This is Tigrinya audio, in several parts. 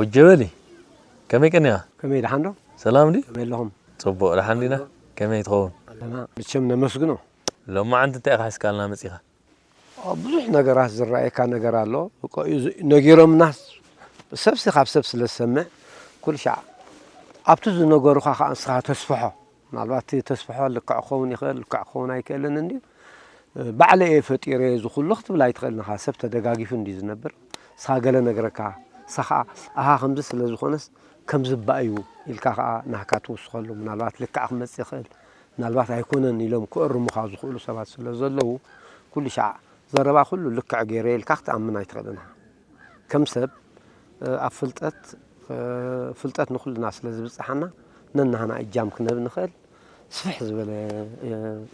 ወጀበሊ፣ ከመይ ቀኒኻ? ከመይ ደሓን ዶ? ሰላም ድዩ? ከመይ ኣለኹም? ጽቡቕ፣ ደሓን ዲና? ከመይ ትኸውን? ኣለና። መቸም ነመስግኖ። ሎማዓንቲ እንታይ ኢኻ ሒዝካልና መጺኻ? ብዙሕ ነገራት ዝረኣየካ ነገር ኣሎ። ነጊሮምናስ ሰብሲ ካብ ሰብ ስለ ዝሰምዕ ኩሉ ሻዕ ኣብቲ ዝነገሩኻ ከዓ ንስኻ ተስፍሖ። ምናልባት እቲ ተስፍሖ ልክዕ ክኸውን ይኽእል፣ ልክዕ ክኸውን ኣይክእልን እንድዩ። ባዕለ እየ ፈጢረ እዚ ኩሉ ክትብል ኣይትኽእልን ኢኻ። ሰብ ተደጋጊፉ እንድዩ ዝነብር። ንስኻ ገለ ነግረካ፣ ንስኻ ከዓ ኣሃ ከምዚ ስለ ዝኾነስ ከምዚ እባ እዩ ኢልካ ከዓ ናህካ ትውስኸሉ። ምናልባት ልክዕ ክመጽእ ይኽእል፣ ምናልባት ኣይኮነን ኢሎም ክእርሙኻ ዝኽእሉ ሰባት ስለ ዘለዉ ኩሉ ሻዕ ዘረባ ኩሉ ልክዕ ገይረ ኢልካ ክትኣምን ኣይትኽእልን ኢኻ። ከም ሰብ ኣብ ፍልጠት ፍልጠት ንኩልና ስለ ዝብጽሓና ነናህና እጃም ክነብ ንኽእል ስፍሕ ዝበለ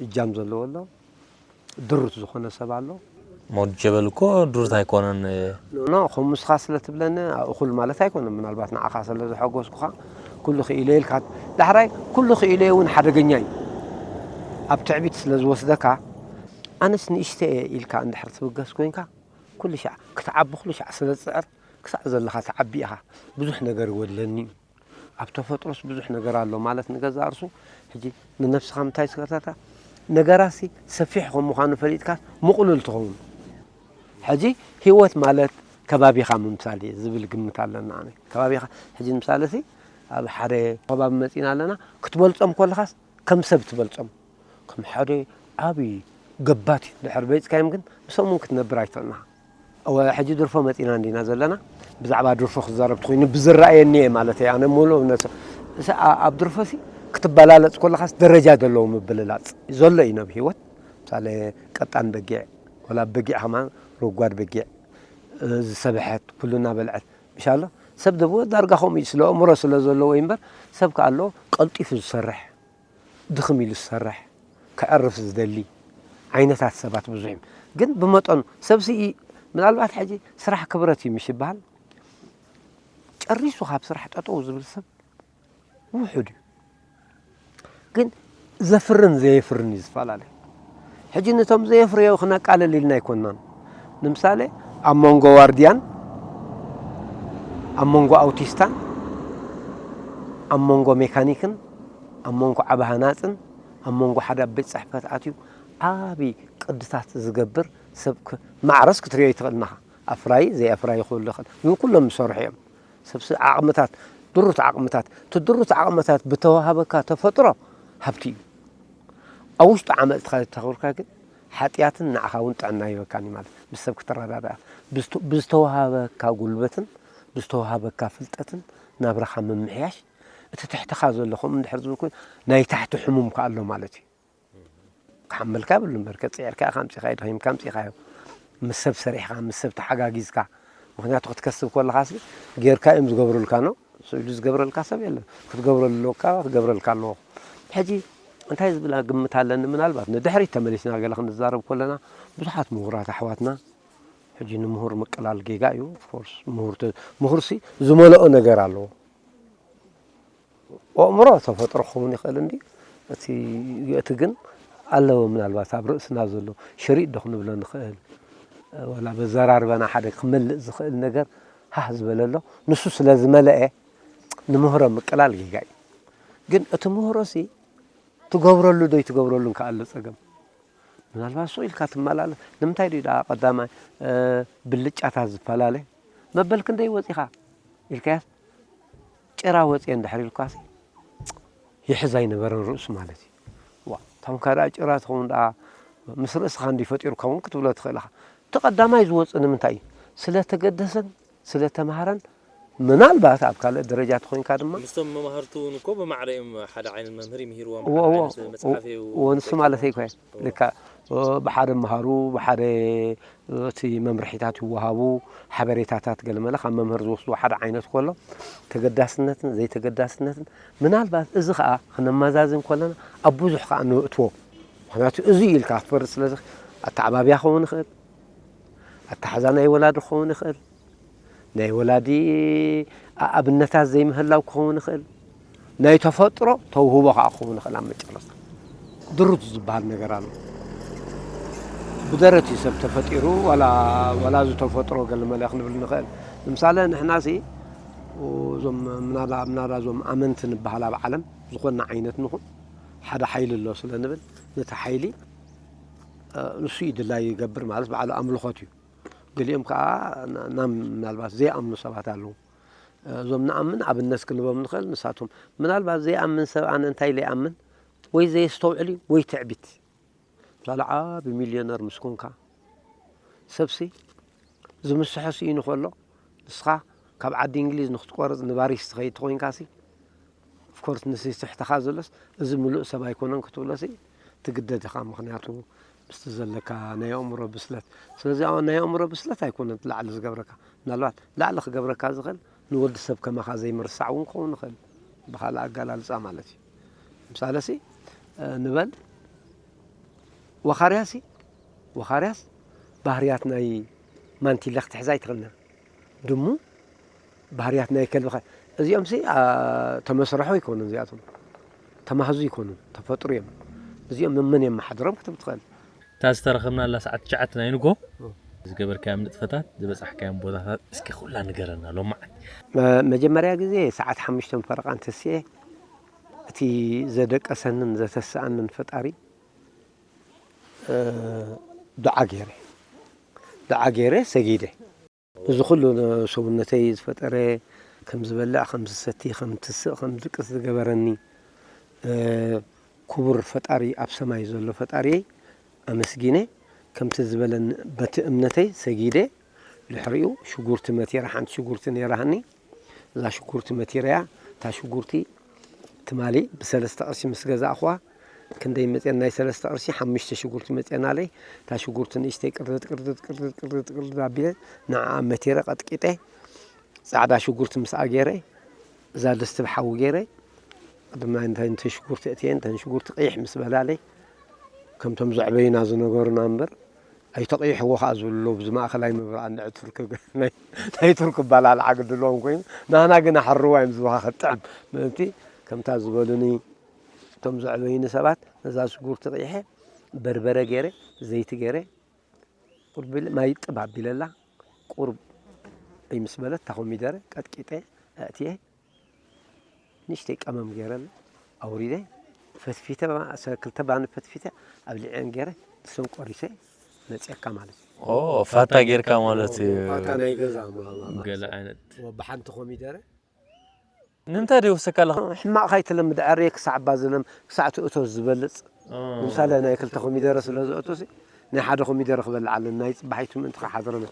እጃም ዘለዎ ኣሎ። ድሩት ዝኾነ ሰብ ኣሎ። ሞድ ጀበል እኮ ድሩት ኣይኮነን። ኖ ኖ ከምኡ ንስኻ ስለ ትብለኒ እኹል ማለት ኣይኮነን። ምናልባት ንዓኻ ስለ ዘሐጎስኩኻ ኩሉ ክኢለ ኢልካ ዳሕራይ ኩሉ ክኢለ እውን ሓደገኛ እዩ። ኣብ ትዕቢት ስለ ዝወስደካ ኣነስ ንእሽተ እየ ኢልካ እንድሕር ትብገስ ኮይንካ ኩሉ ሻዕ ክትዓቢ ኩሉ ሻዕ ስለ ዝጽዕር ክሳዕ ዘለኻ ትዓቢ ኢኻ። ብዙሕ ነገር ይጎድለኒ እዩ። ኣብ ተፈጥሮስ ብዙሕ ነገር ኣሎ ማለት ንገዛ እርሱ ሕጂ ንነብስኻ ምንታይ ስገርታታ ነገራሲ ሰፊሕ ከም ምዃኑ ፈሊጥካ ምቕሉል ትኸውን። ሕጂ ህይወት ማለት ከባቢኻ ምምሳል እዩ ዝብል ግምት ኣለና። ኣነ ከባቢኻ ሕጂ ምሳለ ሲ ኣብ ሓደ ከባቢ መፂና ኣለና ክትበልፆም ከለኻስ ከም ሰብ ትበልፆም ከም ሓደ ዓቢ ገባቲ ድሕር በይፅካዮም ግን ምስኦም እውን ክትነብር ኣይትኽእልና። እወ ሕጂ ድርፎ መፂና እንዲና ዘለና። ብዛዕባ ድርፎ ክዛረብ ተኮይኑ ብዝረኣየኒ እየ ማለት እየ። ኣነ ሙሉእ እምነት እስ- ኣ- ኣብ ድርፎ ሲ ክትበላለፅ ከለኻስ ደረጃ ዘለዎ ምብልላፅ ዘሎ እዩ ነብ ህይወት። ምሳሌ ቀጣን በጊዕ ወላ በጊዕ ከማን ረጓድ በጊዕ እ፣ ዝሰበሐት ኩሉ እናበልዐት ምሻሎ ሰብ ደብወ ዳርጋ ከምኡ እዩ ስለ ኣእምሮ ስለ ዘለዎ እዩ እምበር ሰብ ከኣሎ ቀልጢፉ ዝሰርሕ ድኽም ኢሉ ዝሰርሕ፣ ከዕርፍ ዝደሊ ዓይነታት ሰባት ብዙሕ እዮም። ግን ብመጠኑ፣ ሰብሲ ምናልባት ሕጂ ስራሕ ክብረት እዩ ምሽ ይበሃል፣ ጨሪሱ ካብ ስራሕ ጠጠው ዝብል ሰብ ውሑድ እዩ። ግን ዘፍርን ዘየፍርን እዩ ዝፈላለ። ሕጂ ነቶም ዘየፍርዮ ክነቃልል ኢልና ኣይኮንናን። ንምሳሌ ኣብ መንጎ ዋርድያን ኣብ መንጎ ኣውቲስታን ኣብ መንጎ ሜካኒክን ኣብ መንጎ ዓቢ ሃናጽን ኣብ መንጎ ሓደ ኣብ ቤት ጽሕፈት ኣትዩ ዓቢ ቅድታት ዝገብር ሰብ ማዕረስ ክትሪኦ ይትኽእል ናኻ ኣፍራይ ዘይኣፍራይ ይኽእል ይኽእል ይኹን ኩሎም ዝሰርሑ እዮም። ሰብሲ ዓቕምታት ድሩት ዓቕምታት እቲ ድሩት ዓቕምታት ብተዋሃበካ ተፈጥሮ ሃብቲ እዩ። ኣብ ውሽጡ ዓመፅትኻ ተኸብርካ ግን ሓጢኣትን ንዓኻ እውን ጥዕና ይበካን እዩ ማለት ምስ ሰብ ክትረዳዳእ ብዝተዋሃበካ ጉልበትን ብዝተዋሃበካ ፍልጠትን ናብራኻ ምምሕያሽ እቲ ትሕትኻ ዘሎ ከምኡ እንድሕር ዝብል ኮይኑ ናይ ታሕቲ ሕሙም ከኣ ኣሎ ማለት እዩ። ክሓመልካ የብሉ እምበር ከፅዕርካ ኢኻ ኣምፂኻዮ ደኺምካ ኣምፂኻዮ ምስ ሰብ ሰሪሕኻ ምስ ሰብ ተሓጋጊዝካ ምክንያቱ ክትከስብ ከለኻስ ጌርካ እዮም ዝገብሩልካ ነው ስእሉ ዝገብረልካ ሰብ የለን ክትገብረሉ ኣለካ ክገብረልካ ኣለዎ ሕጂ እንታይ ዝብላ ግምት ኣለኒ ምናልባት ንድሕሪት ተመሊስና ገለ ክንዛረብ ከለና ብዙሓት ምሁራት ኣሕዋትና ሕጂ ንምሁር ምቅላል ጌጋ እዩ ኦፍኮርስ ምሁር ምሁርሲ ዝመለኦ ነገር ኣለዎ ኣእምሮ ተፈጥሮ ክኸውን ይኽእል እንዲ እቲ እቲ ግን ኣለዎ ምናልባት ኣብ ርእስና ዘሎ ሽሪጥ ዶ ክንብሎ ንኽእል ወላ በዘራርበና ሓደ ክመልእ ዝኽእል ነገር ሃህ ዝበለ ኣሎ ንሱ ስለ ዝመለአ ንምህሮ ምቅላል ጌጋ እዩ ግን እቲ ምህሮ ሲ ትገብረሉ ዶ ይትገብረሉን ከኣሎ ጸገም ምናልባት ሱቕ ኢልካ ትመላለስ ንምንታይ ድዩ ደኣ ቀዳማይ ብልጫታት ዝፈላለ መበል ክንደይ ወጺኻ ኢልካያስ ጭራ ወፅየ እንድሕር ኢልኳሲ ይሕዝ ኣይነበረን ርእሱ ማለት እዩ። ዋ ታንካ ደኣ ጭራ ትኸውን ደኣ ምስ ርእስኻ እንዲ ፈጢሩካ እውን ክትብሎ ትኽእል ኢኻ። እቲ ቀዳማይ ዝወፅእ ንምንታይ እዩ? ስለ ተገደሰን ስለ ተምሃረን ምናልባት ኣብ ካልእ ደረጃ ተኾይንካ ድማ ምስቶም መማህርቱ እውን እኮ ብማዕረ እዮም ሓደ ዓይነት መምህር ይምህርዎም ሓደ እዎ እዎ ዓይነት መፅሓፍ እዩ እዎ ንሱ ማለት ኣይኮ ልካ ብሓደ መሃሩ ብሓደ እቲ መምርሒታት ይወሃቡ፣ ሓበሬታታት ገለመለ ካብ መምህር ዝወስድዎ ሓደ ዓይነት ከሎ ተገዳስነትን ዘይተገዳስነትን ምናልባት እዚ ከዓ ክነመዛዝን ከለና ኣብ ብዙሕ ከዓ ንእትዎ። ምክንያቱ እዚ ኢልካ ክትፈርድ ስለዚ ኣተዓባብያ ክኸውን ይኽእል፣ ኣተሓዛ ናይ ወላዲ ክኸውን ይኽእል፣ ናይ ወላዲ ኣብነታት ዘይምህላው ክኸውን ይኽእል፣ ናይ ተፈጥሮ ተውህቦ ከዓ ክኸውን ይኽእል። ኣብ መጨረስታ ድሩት ዝበሃል ነገር ኣሎ። ብደረት እዩ ሰብ ተፈጢሩ ዋላ ዋላ እዚ ተፈጥሮ ገለመለ ክንብል ንኽእል። ንምሳሌ ንሕና ሲ እዞም ምናዳ ምናዳ እዞም ኣመንቲ ንበሃል ኣብ ዓለም ዝኾነ ዓይነት ንኹን ሓደ ሓይሊ ኣሎ ስለ ንብል ነቲ ሓይሊ ንሱ እዩ ድላይ ይገብር ማለት በዓሉ ኣምልኾት እዩ። ገሊኦም ከዓ ናብ ምናልባት ዘይኣምኑ ሰባት ኣለዉ። እዞም ንኣምን ኣብነት ክንቦም ንኽእል ንሳቶም ምናልባት ዘይኣምን ሰብ ኣነ እንታይ ዘይኣምን ወይ ዘየስተውዕል እዩ ወይ ትዕቢት። ምሳሌ ዓቢ ሚልዮነር ምስ ኮንካ ሰብሲ ዝምስሖ ስኢኑ ከሎ ንስኻ ካብ ዓዲ እንግሊዝ ንክትቆርጽ ንባሪስ ትኸይድ ተኾይንካሲ ኦፍኮርስ ንሲ ትሕተኻ ዘሎስ እዚ ምሉእ ሰብ ኣይኮነን ክትብሎሲ ትግደድ ኢኻ። ምኽንያቱ ምስቲ ዘለካ ናይ ኣእምሮ ብስለት ስለዚ ናይ ኣእምሮ ብስለት ኣይኮነን ላዕሊ ዝገብረካ ምናልባት ላዕሊ ክገብረካ ዝኽእል ንወዲ ሰብ ከማኻ ዘይምርሳዕ እውን ክኸውን ይኽእል ብካልእ ኣገላልጻ ማለት እዩ። ምሳሌ ሲ ንበል ወኻርያ ሲ ወኻርያስ ባህርያት ናይ ማንቲለ ክትሕዛ ኣይትኽእልና። ድሙ ባህርያት ናይ ከልቢ እዚኦም ሲ ተመስረሖ ይኮኑን እዚኣቶም ተማህዙ ይኮኑን ተፈጥሩ እዮም። እዚኦም መመን የመሓድሮም ክትብ ትኽእል። እታ ዝተረኸብናላ ሰዓት ትሽዓተ ናይ ንጎ ዝገበርካዮም ንጥፈታት ዝበፃሕካዮም ቦታታት እስኪ ኩላ ንገረና ሎማዓት። መጀመርያ ግዜ ሰዓት ሓሙሽተ ፈረቓ እንተስኤ እቲ ዘደቀሰንን ዘተስኣንን ፈጣሪ ዱዓ ገይረ ዱዓ ገይረ ሰጊደ። እዚ ኩሉ ሰውነተይ ዝፈጠረ ከም ዝበልዕ ከም ዝሰቲ ከም ትስእ ከም ዝቅስ ዝገበረኒ ክቡር ፈጣሪ ኣብ ሰማይ ዘሎ ፈጣሪየይ ኣመስጊነ ከምቲ ዝበለኒ በቲ እምነተይ ሰጊደ ድሕሪኡ ሽጉርቲ መቲረ ሓንቲ ሽጉርቲ ነይራሃኒ እዛ ሽጉርቲ መቲረያ እታ ሽጉርቲ ትማሊ ብሰለስተ ቅርሺ ምስ ገዛእኹዋ ክንደይ መፅኤን ናይ ሰለስተ ቅርሺ ሓሙሽተ ሽጉርቲ መፅኤናለይ እታ ሽጉርቲ ንእሽተይ ቅርድድ ቅርድድ ቅርድድ ቅርድድ ቅርድድ ኣቢለ ንዓኣ መቲረ ቀጥቂጠ ፃዕዳ ሽጉርቲ ምስኣ ገይረ እዛ ድስቲ ብሓዊ ገይረ ድማ እንታይ እንተ ሽጉርቲ እትየ እንተ ሽጉርቲ ቅይሕ ምስ በላለይ ከምቶም ዘዕበዩና ዝነገሩና እምበር ኣይተቕይሕዎ ከዓ ዝብሉ ኣለዉ ብዚ ማእኸላይ ምብራቕ እንድዒ ቱርኪ ናይ ቱርኪ ኣባላልዓ ግዲ ኣለዎም ኮይኑ ናህና ግን ኣሕርዋ እዮም ዝብኻ ከጥዕም ምእንቲ ከምታ ዝበሉኒ እቶም ዘዕበዩኒ ሰባት ነዛ ሽጉርቲ ቅይሐ በርበረ ገይረ ዘይቲ ገይረ ቁርብ ኢለ ማይ ጥብ ኣቢለላ ቁርብ ምስ በለት እታ ኮሚደረ ቀጥቂጠ ኣእትየ ንእሽተይ ቀመም ገይረላ ኣውሪደ ፈትፊተ ክልተ ባኒ ፈትፊተ ኣብሊዐን ገይረ ንሰን ቆሪሰ መፅየካ ማለት እዩ። ኦ ፋታ ጌርካ ማለት እዩ። ፋታ ናይ ገዛ ገለ ዓይነት ብሓንቲ ኮሚደረ ንምንታይ ደይወሰካ ኣለኻ? ሕማቕ ካይትለምድ ዕርየ ክሳዕ ባዝለም ክሳዕ ትእቶ ዝበልፅ ንምሳሌ ናይ ክልተ ኮሚደረ ስለ ዘእቶሲ ናይ ሓደ ኮሚደረ ክበልዕ ኣለኒ ናይ ፅባሒቱ ምእንቲ ክሓድረና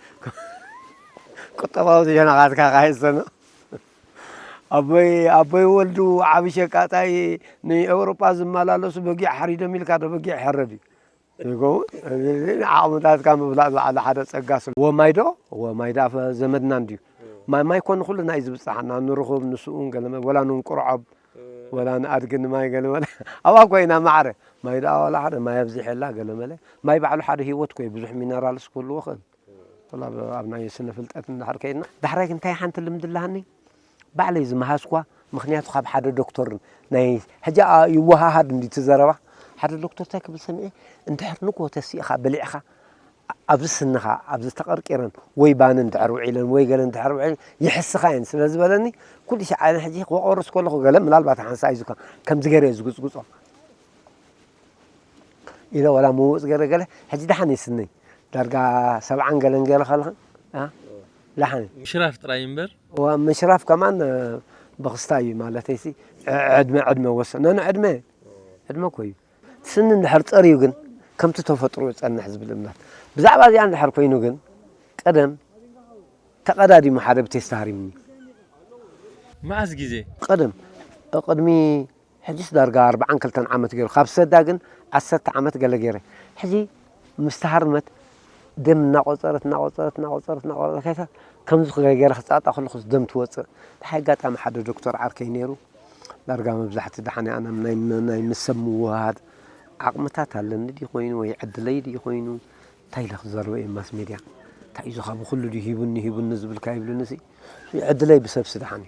ቁጠባዊ ዜናኻትካ ካየሰኖ ኣቦይ ኣቦይ ወልዱ ዓቢ ሸቃጣይ ንኤውሮጳ ዝመላለሱ በጊዕ ሓሪዶም ኢልካ ዶ በጊዕ ይሕረድ እዩ ይኸውን ዓቕምታትካ ምብላዕ ዝዓለ ሓደ ጸጋ ስለ ወማይ ዶ ወማይ ዳ ዘመድና እንድዩ ማይ ማይ ኮን ኩሉ ናይ ዝብጻሓና ንርኹብ ንስኡን ገለመ ወላ ንንቁርዖብ ወላ ንኣድጊ ንማይ ገለመለ ኣብኣ ኮይና ማዕረ ማይ ደኣ ዋላ ሓደ ማይ ኣብዚሐላ ገለመለ ማይ ባዕሉ ሓደ ህይወት ኮይ ብዙሕ ሚነራልስ ክህልዎ ክእል ወላ ኣብ ናይ ስነ ፍልጠት እንድሕር ከይድና ዳሕራይ እንታይ ሓንቲ ልምዲ ኣለሃኒ ባዕለይ ዝመሃዝኳ ምኽንያቱ ካብ ሓደ ዶክተር ናይ ሕጂ ይወሃሃድ እንዲ እቲ ዘረባ ሓደ ዶክተር እንታይ ክብል ሰሚዐ እንድሕር ንግሆ ተሲእኻ በሊዕኻ ኣብዚ ስንኻ ኣብዚ ተቐርቂረን ወይ ባኒ እንድሕር ውዒለን ወይ ገለ እንድሕር ውዒለን ይሕስኻ እየን ስለ ዝበለኒ ኩሉ ሻዕ ኣነ ሕጂ ክቆርስ ከለኹ ገለ ምናልባት ሓንሳ እዩ ዝኮ ከምዚ ገይረ እየ ዝጉፅጉፆ ኢለ ወላ ምውፅ ገለ ገለ ሕጂ ደሓን ይስነይ ዳርጋ ሰብዓን ገለን ገለ ከለኹ ደሓን ምሽራፍ ጥራይ እምበር ምሽራፍ ከማን በክስታ እዩ ማለተይሲ ዕድመ ዕድመ ወሰ ነነ ዕድመ ዕድመ እኮ እዩ ስኒ እንድሕር ፀርዩ ግን ከምቲ ተፈጥሮ ይፀንሕ ዝብል እምነት ብዛዕባ እዚኣ እንድሕር ኮይኑ ግን ቀደም ተቐዳዲሙ ሓደ ብቴስታ ሃሪምኒ መዓስ ግዜ ቀደም ቅድሚ ሕጅስ ዳርጋ ኣርብዓን ክልተን ዓመት ገይሩ ካብ ሰዳ ግን ዓሰርተ ዓመት ገለ ገይረ ሕጂ ምስ ተሃርመት ደም እናቆፀረት እናቆፀረት እናቆፀረት እናቆፀረት ከይታ ከምዚ ገይረ ክፃጣ ከለኩስ ደም ትወፅእ ብሓይ ኣጋጣሚ ሓደ ዶክተር ዓርከይ ነይሩ ዳርጋ መብዛሕቲ ደሓን ኣነ ናይ ምስ ሰብ ምውሃድ ዓቕምታት ኣለኒ ድዩ ኮይኑ ወይ ዕድለይ ድዩ ኮይኑ እንታይ ኢለ ክዛረቦ እየ ማስ ሜድያ እንታይ እዩ ዝኻ ብኩሉ ድዩ ሂቡኒ ሂቡኒ ዝብልካ ይብልኒ ሲ ዕድለይ ብሰብ ስድሓኒ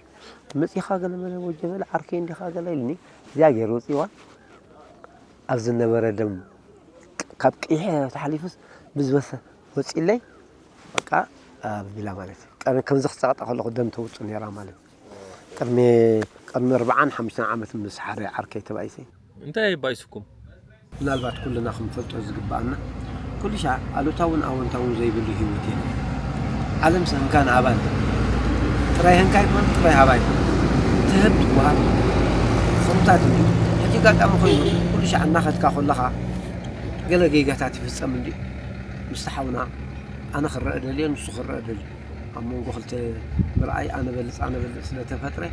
መፂኻ ገለ መለ ወጀበለ ዓርከይ እንዲኻ ገለ ኢልኒ እዚኣ ገይሩ ውፅዋ ኣብ ዝነበረ ደም ካብ ቅይሐ ተሓሊፉስ ብዝበሰ ወፂለይ በቃ ቢላ ማለት እዩ ቀደም ከምዚ ክፀቕጠ ከለኹ ደም ተውፅእ ነራ ማለት እዩ ቅድሚ ቅድሚ ኣርባዓን ሓሙሽተን ዓመት ምስ ሓደ ዓርከይ ተባኢሰ። እንታይ ባይስኩም? ምናልባት ኩልና ክንፈልጦ ዝግባኣና፣ ኩሉ ሻዕ ኣሉታውን ኣወንታውን ዘይብሉ ህይወት የለን። ዓለም ሰንካን ሃባን ጥራይ፣ ህንካ ይኮን ጥራይ ሃባ ይኮን፣ ትህብ ትወሃብ፣ ከምታት እንዲ። ሕጂ ኣጋጣሚ ኮይኑ ኩሉ ሻዕ እናኸድካ ከለኻ ገለ ጌጋታት ይፍጸም እንዲ። ምስቲ ሓውና ኣነ ክረአ ደልየ፣ ንሱ ክረአ ደልዩ፣ ኣብ መንጎ ክልተ ምርኣይ ኣነ በልጽ ኣነ በልጽ ስለተፈጥረ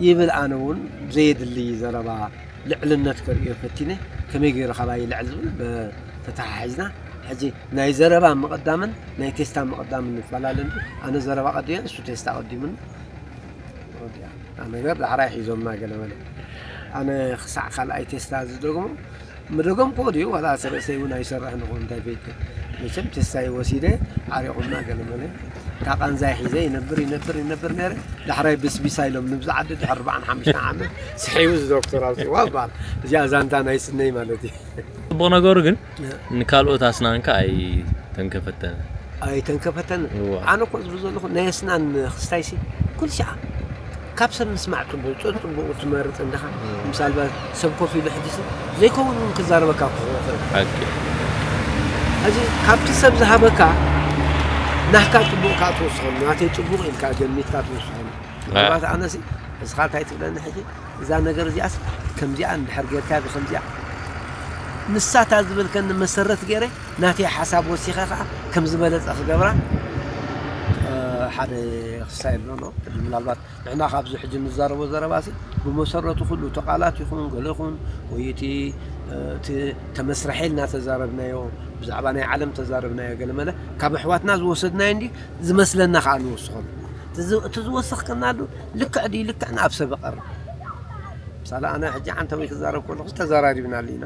ይብል። ኣነ እውን ዘየድሊ ዘረባ ልዕልነት ከርእዮ ፈቲነ። ከመይ ገይሩ ካባይ ልዕል ዝብል ተተሓሒዝና። ሕጂ ናይ ዘረባ ምቕዳምን ናይ ቴስታ ምቕዳምን ንፈላለ እንዲ። ኣነ ዘረባ ቀዲመ፣ እሱ ቴስታ ቀዲሙኒ። ወዲያ። ኣነ ገር ዳሕራይ ሒዞምና ገለ መለ። ኣነ ክሳዕ ካልኣይ ቴስታ ዝደግሞ፣ ምደገምክዎ ድዩ ዋላ ርእሰይ እውን ኣይሰርሕን እኹ እንታይ ፈይተ። መቸም ቴስታይ ወሲደ ዓሪቑና ገለ መለ። እታ ቃንዛይ ሒዘ ይነብር፣ ይነብር፣ ይነብር ነይረ። ዳሕራይ ብስቢሳ ኢሎም ንብዚ ዓዲ ድሕሪ ኣርባዓን ሓሙሽተን ዓመት ስሒቡ እዚ ዶክተር ኣውፂዋ ይበሃል። እዚኣ ዛንታ ናይ ስነይ ማለት እዩ። ጽቡቕ ነገሩ ግን እ። ንካልኦት ኣስናንካ ኣይተንከፈተን። ኣይተንከፈተን። እዋ። ኣነ እኮ ዝብል ዘለኹ ናይ ኣስናን ክስታይሲ ኩል ሻዓ ካብ ሰብ ምስማዕ ጽቡቕ፣ ጸጥ ጽቡቕ ትመርጽ እንዲኻ። እም። ምሳልባት ሰብ ኮፍ ኢሉ ሕጂሲ ዘይከውን እውን ክዛረበካ ክኸውን ይኽእል። ሓቂ። ሕጂ ካብቲ ሰብ ዝሃበካ ናህካ ጽቡቕ ከኣ ትወስኸሉ፣ ናተይ ጽቡቕ ኢልካ ገሚትካ ትወስኸሉ። አ። ምናልባት ኣነሲ፣ እስኻ እንታይ ትብለኒ ሕጂ? እዛ ነገር እዚኣስ ከምዚኣ እንድሕር ጌርካ ብኸምዚኣ፣ ንሳ እታ ዝበልከኒ መሰረት ገይረ ናተይ ሓሳብ ወሲኸ ከኣ ከም ዝበለጸ ክገብራ፣ እ፣ ሓደ ክሳይ ኣሎ፣ ኖ? ምናልባት ንሕና ካብዚ ሕጂ ንዛረቦ ዘረባሲ ብመሰረቱ ኩሉ እቲ ቃላት ይኹን ገለ ይኹን ወይ እቲ፣ እ፣ እቲ ተመስርሐ ኢልና ተዛረብናዮ፣ ብዛዕባ ናይ ዓለም ተዛረብናዮ ገለ መለ ካብ ኣሕዋትና ዝወሰድናዮ እንዲ ዝመስለና ከኣ ንወስኸሉ። እቲ ዝ-፣ እቲ ዝወሰኽክናሉ ልክዕ ድዩ ልክዕን ኣብ ሰብ ይቐርብ። ምሳሌ ኣነ ሕጂ ዓንተወይ ክዛረብ ከለኹ ተዘራሪብናሉ ኢና።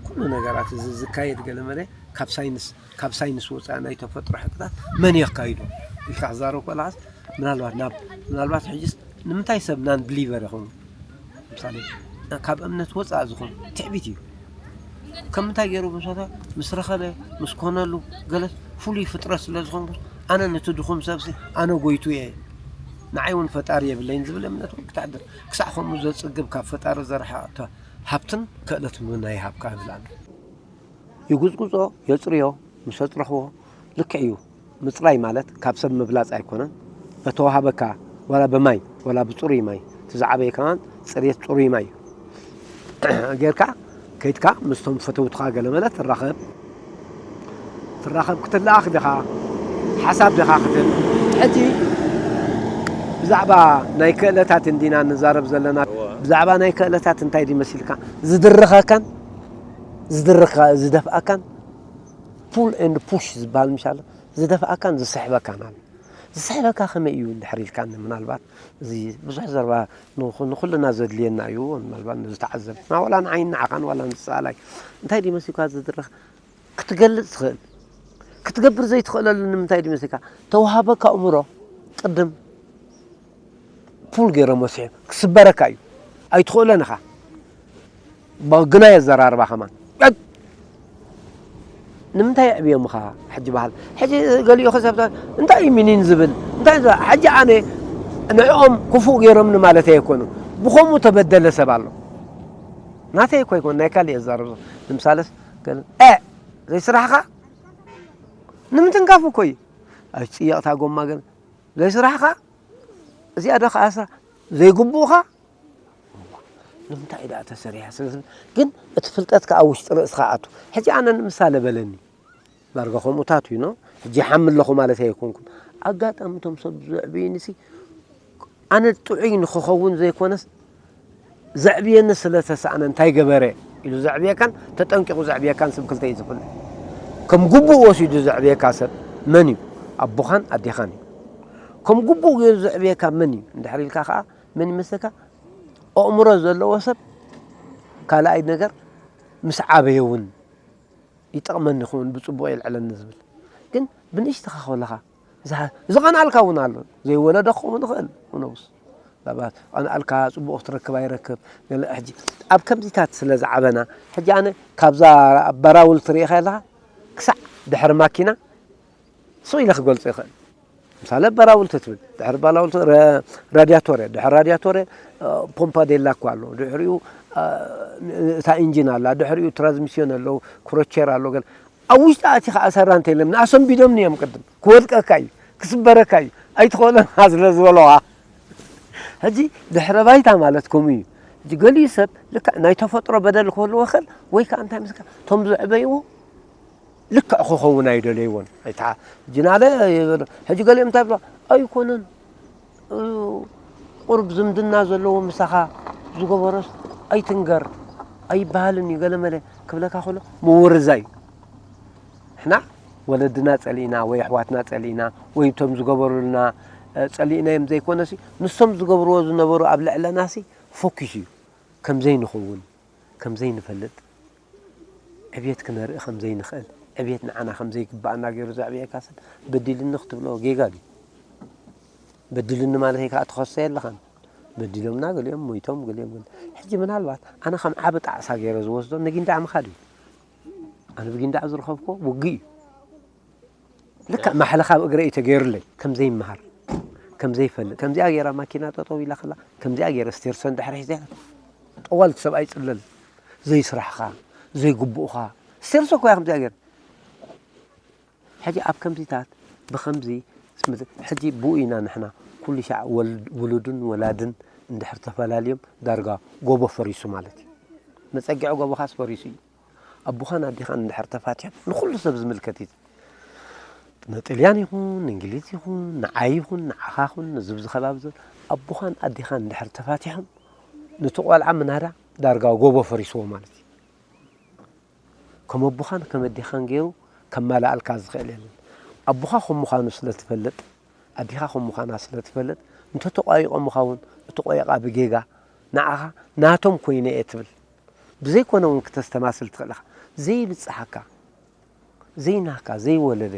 ኩሉ ነገራት እዚ ዝካየድ ገለ መለ ካብ ሳይንስ፣ ካብ ሳይንስ ወፃኢ ናይ ተፈጥሮ ሕግታት መን የካይዶ ኢልካ ክዛረብ ከለኻስ ምናልባት ናብ፣ ምናልባት ሕጅስ ንምንታይ ሰብ ናን ብሊቨር ይኸውን? ምሳሌ ካብ እምነት ወፃኢ ዝኾን ትዕቢት እዩ። ከም እንታይ ገይሩ ብሶታ ምስ ረኸበ፣ ምስ ኮነሉ፣ ገለ ፍሉይ ፍጥረት ስለ ዝኾንኩ፣ ኣነ ነቲ ድኹም ሰብሲ ኣነ ጎይቱ እየ። ንዓይ እውን ፈጣሪ የብለይን ዝብል እምነት እውን ክተሕድር። ክሳዕ ከምኡ ዘጽግብ ካብ ፈጣሪ ዘርሓቕካ ሃብትን ክእለት ምብና ይሃብካ ይብል ኣነ። ይጉጽጉጾ፣ የጽርዮ፣ ምስ ኣጽረኽዎ ልክዕ እዩ። ምጽራይ ማለት ካብ ሰብ ምብላጽ ኣይኮነን። በተዋሃበካ ዋላ ብማይ ዋላ ብጽሩይ ማይ፣ እቲ ዝዓበየ ከማን ጽሬት ጽሩይ ማይ እዩ። ጌርካ ከይድካ ምስቶም ፈተውትኻ ገለ መለ ትራኸብ፣ ትራኸብ ክትለኣኽ ዲኻ፣ ሓሳብ ዲኻ ክትህብ። ሕጂ ብዛዕባ ናይ ክእለታት እንዲና ንዛረብ ዘለና። እዋ። ብዛዕባ ናይ ክእለታት እንታይ ድዩ መሲልካ? ዝድርኸካን ዝድርኸ-፣ ዝደፍኣካን ፑል ኤንድ ፑሽ ዝበሃል ምሽ ኣሎ። ዝደፍኣካን ዝስሕበካን ኣሎ። ዝስሕበካ ከመይ እዩ እንድሕር ኢልካኒ፣ ምናልባት እዚ ብዙሕ ዘረባ ንኹ-፣ ንኹልና ዘድልየና እዩ። ምናልባት ንዝተዓዘብትና፣ ዋላ ንዓይን ንዓኻን፣ ዋላ ንሰኣላይ፣ እንታይ ድዩ መሲልካ ዝድርኽ ክትገልጽ ትኽእል። ክትገብር ዘይትኽእለሉ ንምንታይ ድዩ መሲልካ? ተዋሃበካ ኣእምሮ ቅድም ፑል ገይሮሞ ስሒብ ክስበረካ እዩ። ኣይትኽእሎን ኢኻ። ብ-፣ ግናይ ኣዘራርባ ከማን። እግ! ንምንታይ የዕብዮምኻ ሕጂ በሃል? ሕጂ ገሊኡ ከሰብታ እንታይ እዩ ሚኒን ዝብል? እንታይ ዘ-፣ ሕጂ ኣነ ንዕኦም ክፉእ ገይሮምኒ ማለት ኣይኮኑ። ብኸምኡ ተበደለ ሰብ ኣሎ። ናተይ እኮ ኣይኮን፣ ናይ ካልእ የዛርብ። ንምሳለስ ገለ፣ እ፣ ዘይስራሕኻ ንምትንካፍ እኮ እዩ። ኣብ ጽየቕታ ጎማ ገለ ዘይስራሕኻ፣ እዚኣ ዶ ከኣ ስራሕ ዘይግብኡኻ? እዋ፣ ንምንታይ ደኣ ተሰሪሐ ስለ ዝብል፣ ግን እቲ ፍልጠት ከኣ ኣብ ውሽጢ ርእስኻ ኣቱ። ሕጂ ኣነ ንምሳሌ በለኒ፣ ዳርጋ ከምኡታት እዩ፣ ኖ? ሕጂ ይሓሚ ኣለኹ ማለት ኣይኮንኩን። ኣጋጣሚ እቶም ሰብ ዘዕብዩኒሲ፣ ኣነ ጥዑይ ንኽኸውን ዘይኮነስ፣ ዘዕብየኒ ስለ ተሳእነ እንታይ ገበረ ኢሉ ዘዕብየካን ተጠንቂቑ ዘዕብየካን ስም ክልተ እዩ ዝፍለ። ከም ግቡእ ወሲዱ ዘዕብየካ ሰብ መን እዩ? ኣቦኻን ኣዴኻን እዩ። ከም ግቡእ ገይሩ ዘዕብየካ መን እዩ? እንድሕር ኢልካ ከኣ መን ይመስለካ? ኣእምሮ ዘለዎ ሰብ ካልኣይ ነገር ምስ ዓበየ እውን ይጠቕመኒ ይኸውን፣ ብጽቡቕ የልዕለኒ ዝብል። ግን ብንእሽተኻ ከለኻ ዝሃ-፣ ዝቐንኣልካ እውን ኣሎ። ዘይወለዶ ክኸውን ይኽእል፣ who knows? ምናልባት ቀንኣልካ፣ ጽቡቕ ክትረክብ ኣይረክብ። ገለ ሕጂ ኣብ ከምዚታት ስለ ዝዓበና፣ ሕጂ ኣነ ካብዛ ባራውል ትርኢ ከለኻ ክሳዕ ድሕሪ ማኪና ስቕ ኢለ ክገልጾ ይኽእል። ምሳሌ ባላውል ተትብል፣ ድሕሪ ባላውል ተ-፣ ረ-፣ ራዲያቶር እየ። ድሕሪ ራዲያቶር እየ፣ እ፣ ፖምፓ ዴላ እኮ ኣሎ። ድሕሪኡ፣ እ፣ እታ ኢንጂን ኣላ። ድሕሪኡ ትራንስሚስዮን ኣለዉ፣ ክሮቸር ኣሎ። ገለ ኣብ ውሽጢ ኣቲኻ ኣሰራ እንተ የለን፣ ኣሰንቢዶምኒ እዮም ቅድም። ክወድቀካ እዩ፣ ክስበረካ እዩ። ኣይትኽእሎን ስለ ዝበለዋ። ሕጂ ድሕረ ባይታ ማለት ከምኡ እዩ። ሕጂ ገሊኡ ሰብ ልክዕ ናይ ተፈጥሮ በደል ክህልዎ ይኽእል፣ ወይ ከኣ እንታይ መስለካ፣ እቶም ዘዕበይዎ ልክዕ ክኸውን ኣይደለይዎን። ኣይታ-፣ ሕጂ ናለ ይብል፣ ሕጂ ገሊኦም እንታይ ይብሉ? ኣይኮነን፣ እ፣ ቁሩብ ዝምድና ዘለዎ ምሳኻ ዝገበሮስ ኣይትንገር፣ ኣይበሃልን እዩ፣ ገለ መለ ክብለካ ከሎ ምውርዛይ እዩ። ንሕና ወለድና ጸሊእና ወይ ኣሕዋትና ጸሊእና ወይ እቶም ዝገበሩልና፣ እ፣ ጸሊእናዮም ዘይኮነሲ፣ ንሶም ዝገብርዎ ዝነበሩ ኣብ ልዕለናሲ ፎኪስ እዩ። ከም ዘይንኸውን፣ ከም ዘይንፈልጥ፣ ዕብየት ክነርኢ ከም ዘይንኽእል፣ ዕብየት ንዓና ከም ዘይግባኣና ገይሩ ዘዕብየካ ሰብ በዲልኒ ክትብሎ ጌጋ ድዩ? በዲልኒ ማለተይ ከኣ ትኸሶ የለኻን። በዲሎምና ገሊኦም ሞይቶም፣ ገሊኦም ግን፣ ሕጂ ምናልባት ኣነ ከም ዓቢ ጣዕሳ ገይረ ዝወስዶ ነጊንዳዕ ምኻድ እዩ። ኣነ ብጊንዳዕ ዝረኸብኩዎ ውግእ እዩ። ልክዕ ማሕለኻ ኣብ እግረይ እዩ ተገይሩለይ። ከም ዘይመሃር፣ ከም ዘይፈልጥ፣ ከምዚኣ ገይራ ማኪና ጠጠው ኢላ ከላ፣ ከምዚኣ ገይረ ስቴርሶ እንድሕር ሒዘ፣ ጠዋል እቲ ሰብኣይ ጽለል፣ ዘይስራሕኻ፣ ዘይግቡእኻ፣ ስቴርሶ እኮ እያ ከምዚኣ ገይረ። ሕጂ ኣብ ከምዚታት፣ ብኸምዚ፣ ሕጂ ብኡ ኢና ንሕና፣ ኩሉ ሻዕ ወል-፣ ውሉድን ወላድን እንድሕር ተፈላልዮም፣ ዳርጋ ጎቦ ፈሪሱ ማለት እዩ። መጸግዒ ጎቦኻስ ፈሪሱ እዩ። ኣቦኻን ኣዴኻን እንድሕር ተፋቲሖም፣ ንኹሉ ሰብ ዝምልከት እዩ። ንጥልያን ይኹን፣ ንእንግሊዝ ይኹን፣ ንዓይ ይኹን፣ ንዓኻ ይኹን፣ ነዚ ኣብዚ ከባቢ ዘሎ፣ ኣቦኻን ኣዴኻን እንድሕር ተፋቲሖም፣ ነቲ ቆልዓ ምናዳ ዳርጋ ጎቦ ፈሪስዎ ማለት እዩ። ከም ኣቦኻን ከም ኣዴኻን ገይሩ ከማልኣልካ ዝኽእል የለን። ኣቦኻ ከም ምዃኑ ስለ ትፈልጥ፣ ኣዴኻ ከም ምዃና ስለ ትፈልጥ፣ እንተ ተቋይቖምኻ እውን፣ እቲ ቆይቓ ብጌጋ ንዓኻ ናቶም ኮይነ እየ ትብል። ብዘይኮነ እውን ክተስተማስል ትኽእል ኢኻ። ዘይብጽሓካ፣ ዘይናካ፣ ዘይወለደ፣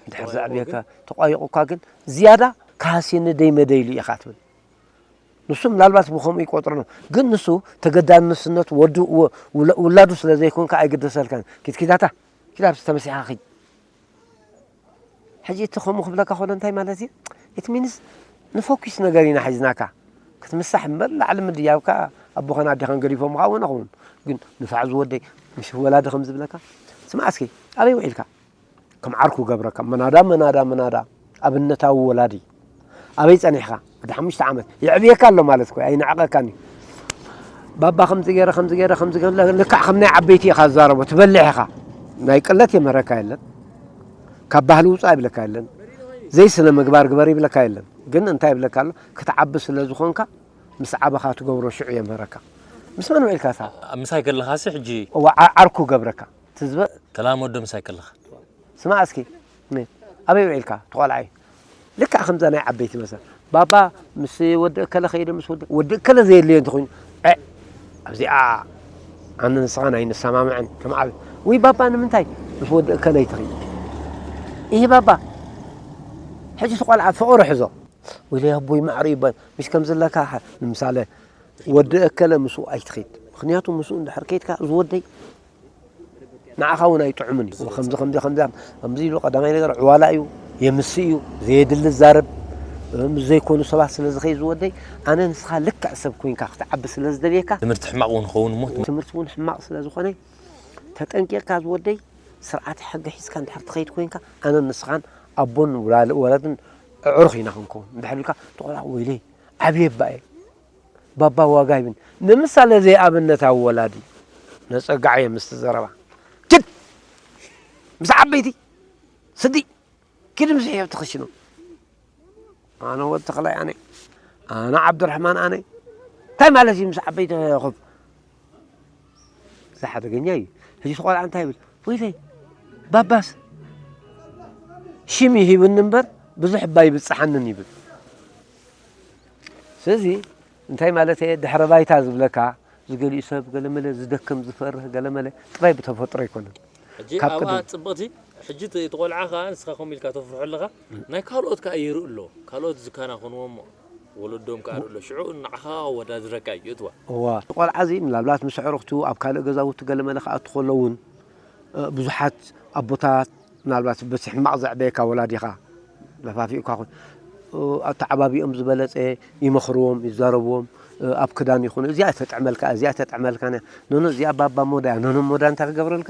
እንድሕር ተቋይቑ ዘዕብየካ፣ ግን? ተቋይቑካ ግን፣ ዝያዳ ካህስየኒ ደይ መደይሉ ኢኻ ትብል። ንሱ ምናልባት ብኸምኡ ይቆጥሮ ነው። ግን ንሱ ተገዳንስነት ወዱ፣ ወ-፣ ውላ-፣ ውላዱ ስለ ዘይኮንካ ኣይግደሰልካን። ኪድ ኪዳታ፣ ኪድ ኣብዚ ተመሲሓ ኺድ። ሕጂ እቲ ከምኡ ክብለካ ከሎ እንታይ ማለት እዩ? ኢት ሚንስ ንፎኪስ ነገር ኢና ሒዝናካ። ክትምሳሕ እምበር ላዕሊ ምድያብካ ኣቦኻን ኣዴኻን ገዲፎምኻ እውን ኣኸውን። ግን ንፋዕ ዝወደይ ምስ ወላዲ ከም ዝብለካ፣ ስማዕ እስኪ፣ ኣበይ ውዒልካ? ከም ዓርኩ ገብረካ፣ መናዳ፣ መናዳ፣ መናዳ፣ ኣብነታዊ ወላዲ። ኣበይ ጸኒሕካ? ወዲ ሓሙሽተ ዓመት። የዕብየካ ኣሎ ማለት እኮ፣ ኣይንዕቐካን እዩ። ባባ ከምዚ ገይረ፣ ከምዚ ገይረ፣ ከምዚ ገይረ፣ ልክዕ ከም ናይ ዓበይቲ ኢኻ ዝዛረቦ፣ ትበልሕ ኢኻ። ናይ ቅለት የምህረካ የለን። ካብ ባህሊ ውጻእ ይብለካ የለን። ዘይስነ ምግባር ግበር ይብለካ የለን። ግን እንታይ ይብለካ ኣሎ? ክትዓቢ ስለ ዝኾንካ፣ ምስ ዓበኻ ትገብሮ ሽዑ የምህረካ። ምስ መን ውዒልካ እሳ? ምሳይ ከለኻሲ ሕጂ እዋ፣ ዓ-፣ ዓርኩ ገብረካ። ትዝበ-፣ ተላመዶ ምሳይ ከለኻ። ስማዕ እስኪ፣ ነ-፣ ኣበይ ውዒልካ? ትቖልዓ እዩ። ልክዕ ከምዛ ናይ ዓበይቲ መሰል። ባባ ምስ ወዲ እከለ ኸይደ፣ ምስ ወዲ፣ ወዲ እከለ ዘየድልዮ እንተኾይኑ፣ ዐ፣ ኣብዚኣ ኣነ ንስኻን ኣይንሰማምዕን፣ ከም ዓብ-፣ ውይ ባባ ንምንታይ ምስ ወዲ እከለ ይትኺድ? ይሄ ባባ፣ ሕጂ እቲ ቆልዓ ፍቕሪ ሕዞ። ወይለይ ኣቦይ ማዕረ ይባል። ምሽ ከም ዘለካ ሓ-፣ ንምሳሌ፣ ወዲ እከለ ምስኡ ኣይትኺድ። ምኽንያቱ ምስኡ እንድሕር ከይድካ፣ እዚ ወደይ ንዓኻ እውን ኣይጥዕምን እዩ። ከምዚ፣ ከምዚ፣ ከምዚ፣ ከምዚ ኢሉ ቀዳማይ ነገር ዕዋላ እዩ፣ የምስእ እዩ፣ ዘየድሊ ዛረብ፣ ምስ ዘይኮኑ ሰባት ስለ ዝኸይ ዝወደይ፣ ኣነ ንስኻ ልክዕ ሰብ ኮይንካ ክትዓቢ ስለ ዝደልየካ፣ ትምህርቲ ሕማቕ እውን ክኸውን እሞ። ትምህርቲ እውን ሕማቕ ስለ ዝኾነ፣ ተጠንቂቕካ ዝወደይ፣ ስርዓተ ሕጊ ሒዝካ እንድሕር ትኸይድ ኮይንካ፣ ኣነ ንስኻን ኣቦን ውላል-፣ ወላድን ኣዕሩኽ ኢና ክንከውን። እንድሕር ኢልካ፣ ተቖላ ወይለይ፣ ዓብየ እባ እየ። ባባ ዋጋ ይብን። ንምሳሌ ዘይኣብነታዊ ወላዲ ነጸጋዕ እየ ምስቲ ዘረባ። ኪድ! ምስ ዓበይቲ ስዲ! ኪድ ምስ ሕየብቲ ክሽኖ። ኣነ ወዲ ተኽላይ ኣነ። ኣነ ዓብዱራሕማን ኣነ። እንታይ ማለት እዩ ምስ ዓበይቲ ኮፍ? እዚ ሓደገኛ እዩ። ሕጂ እቲ ቆልዓ እንታይ ይብል? ወይለይ፣ ባባስ ሽም ይሂብኒ እምበር ብዙሕ እባ ይብጽሓንን ይብል። ስለዚ እንታይ ማለት እየ? ድሕረ ባይታ ዝብለካ፣ ዝገሊኡ ሰብ ገለመለ ዝደክም፣ ዝፈርህ ገለመለ ጥራይ ብተፈጥሮ ኣይኮነን። ሕጂ ካብ ኣብኣ ቅድም ጽብቕቲ፣ ሕጂ እቲ፣ እቲ ቆልዓ ከኣ ንስኻ ከምኡ ኢልካ ተፍርሖ ኣለኻ፣ ናይ ካልኦት ከኣ ይርኢ ኣሎ። ካልኦት ዝከናኸንዎ እሞ ወለዶም ከኣ ይርኢ ኣሎ። ሽዑ ንዓኻ ከወዳድረካ እዩ እትዋ። እዋ። እቲ ቆልዓ እዚ ምናልባት ምስ ኣዕሩኽቱ ኣብ ካልእ ገዛውቲ ገለመለ ክኣቱ ከሎ እውን፣ እ፣ ብዙሓት ኣቦታት ምናልባት በቲ ሕማቕ ዘዕበየካ ወላዲኻ ለፋፊእካ ኹን። ኣተዓባቢኦም ዝበለጸ ይመኽርዎም፣ ይዛረብዎም። ኣብ ክዳን ይኹን፣ "እዚኣ ተጥዕመልካ፣ እዚኣ ተጥዕመልካ ኖ፣ ኖ፣ እዚኣ ባባ ሞዳ እያ፣ ኖ፣ ኖ፣ ሞዳ እንታይ ክገብረልካ?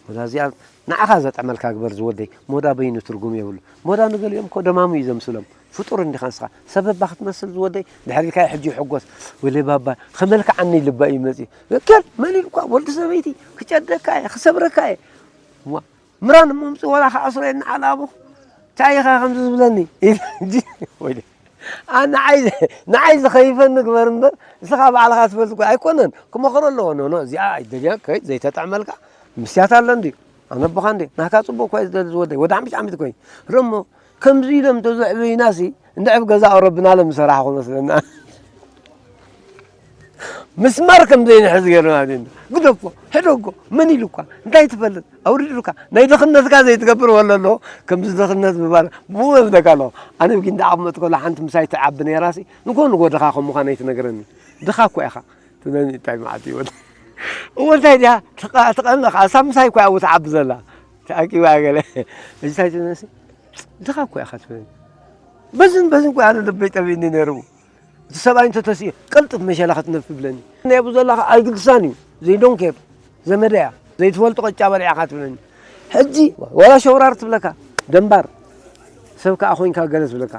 ሞዳ እዚኣ ንዓኻ ዘጥዕመልካ ግበር ዝወደይ፣ ሞዳ በይኑ ትርጉም የብሉ። ሞዳ ንገሊኦም እኮ ደማሙ እዩ ዘምስሎም። ፍጡር እንዲኻ ንስኻ፣ ሰብ እባ ክትመስል ዝወደይ፣ ድሕር ኢልካ ሕጂ ይሕጎስ። ወይለይ ባባ፣ ከመልክዓኒ ልባ እዩ መጺኡ። እከል መን ኢልኳ? ወዲ ሰበይቲ፣ ክጨደካ እየ፣ ክሰብረካ እየ። ዋ፣ ምራን እሞ ምጽእ ወላ ክኣስሮ እየ ንዓል ኣቦ። እንታይ ኢኻ ከምዚ ዝብለኒ?" ኢለ፣ ወይለይ፣ ኣ፣ ንዓይ፣ ንዓይ ዝኸይፈኒ ግበር እምበር፣ ንስኻ ባዕልኻ ትፈልጥ እኮ ኣይኮነን። ክመኽሮ ኣለዎ። ኖ፣ ኖ፣ እዚኣ ኣይደልያን፣ ከይድ ዘይተጥዕመልካ፣ ምስያት ኣሎ እንድዩ። ኣነ ኣቦኻ እንድየ፣ ናካ ጽቡቕ እኳ እዩ ዝደሊ ዝወደይ፣ ወዲ ሓሙሽተ ዓመት እኮ እዩ። ርሞ፣ ከምዚ ኢሎም እንተዘዕበዩናሲ፣ እንድዕብ ገዛ ኣውረብና ሎም ዝሰራሕኹ መስለና። ምስማር ከም ዘይንሕዝ ገይሩና። ግደፎ፣ ሕደጎ፣ መን ኢሉኳ? እንታይ ትፈልጥ? ኣውሪዱካ። ናይ ድኽነትካ ዘይትገብር ወለሎ፣ ከምዚ ድኽነት ምባል ብኡ እብለካ ኣለኹ። ኣነ ብጊንዳ ዓቕመጥ ከሎ ሓንቲ ምሳይ ትዓቢ ነይራሲ፣ ንጎ ንጎ ድኻ ከም ምዃን ኣይትነግረኒ። ድኻ እኮ ኢኻ። ትብለኒ፣ እንታይ መዓት እዩ? እወ፣ እንታይ ድያ? ትቐ-፣ ትቐንኻ። እሳ ምሳይ እኮ ኣብኡ ትዓቢ ዘላ። ተኣኪባ ገለ። እዚ እንታይ ትብለኒ? ድኻ እኮ ኢኻ ትብለኒ። በዝን በዝን እኮ ኣነ ልበይ ጠፊእኒ ነይሩ። እቲ ሰብኣይ እንተተሲኡ፣ ቅልጥፍ መሸላ ክትነፍ ይብለኒ። ናይ ኣብኡ ዘላ ኸኣ ኣይግድሳን እዩ። They don't care። ዘመደያ። ዘይትፈልጦ ቅጫ በሊዕኻ ትብለኒ። ሕጂ፣ ዋላ ሸውራር ትብለካ። ደንባር። ሰብ ከኣ ኮይንካ ገለ ትብለካ።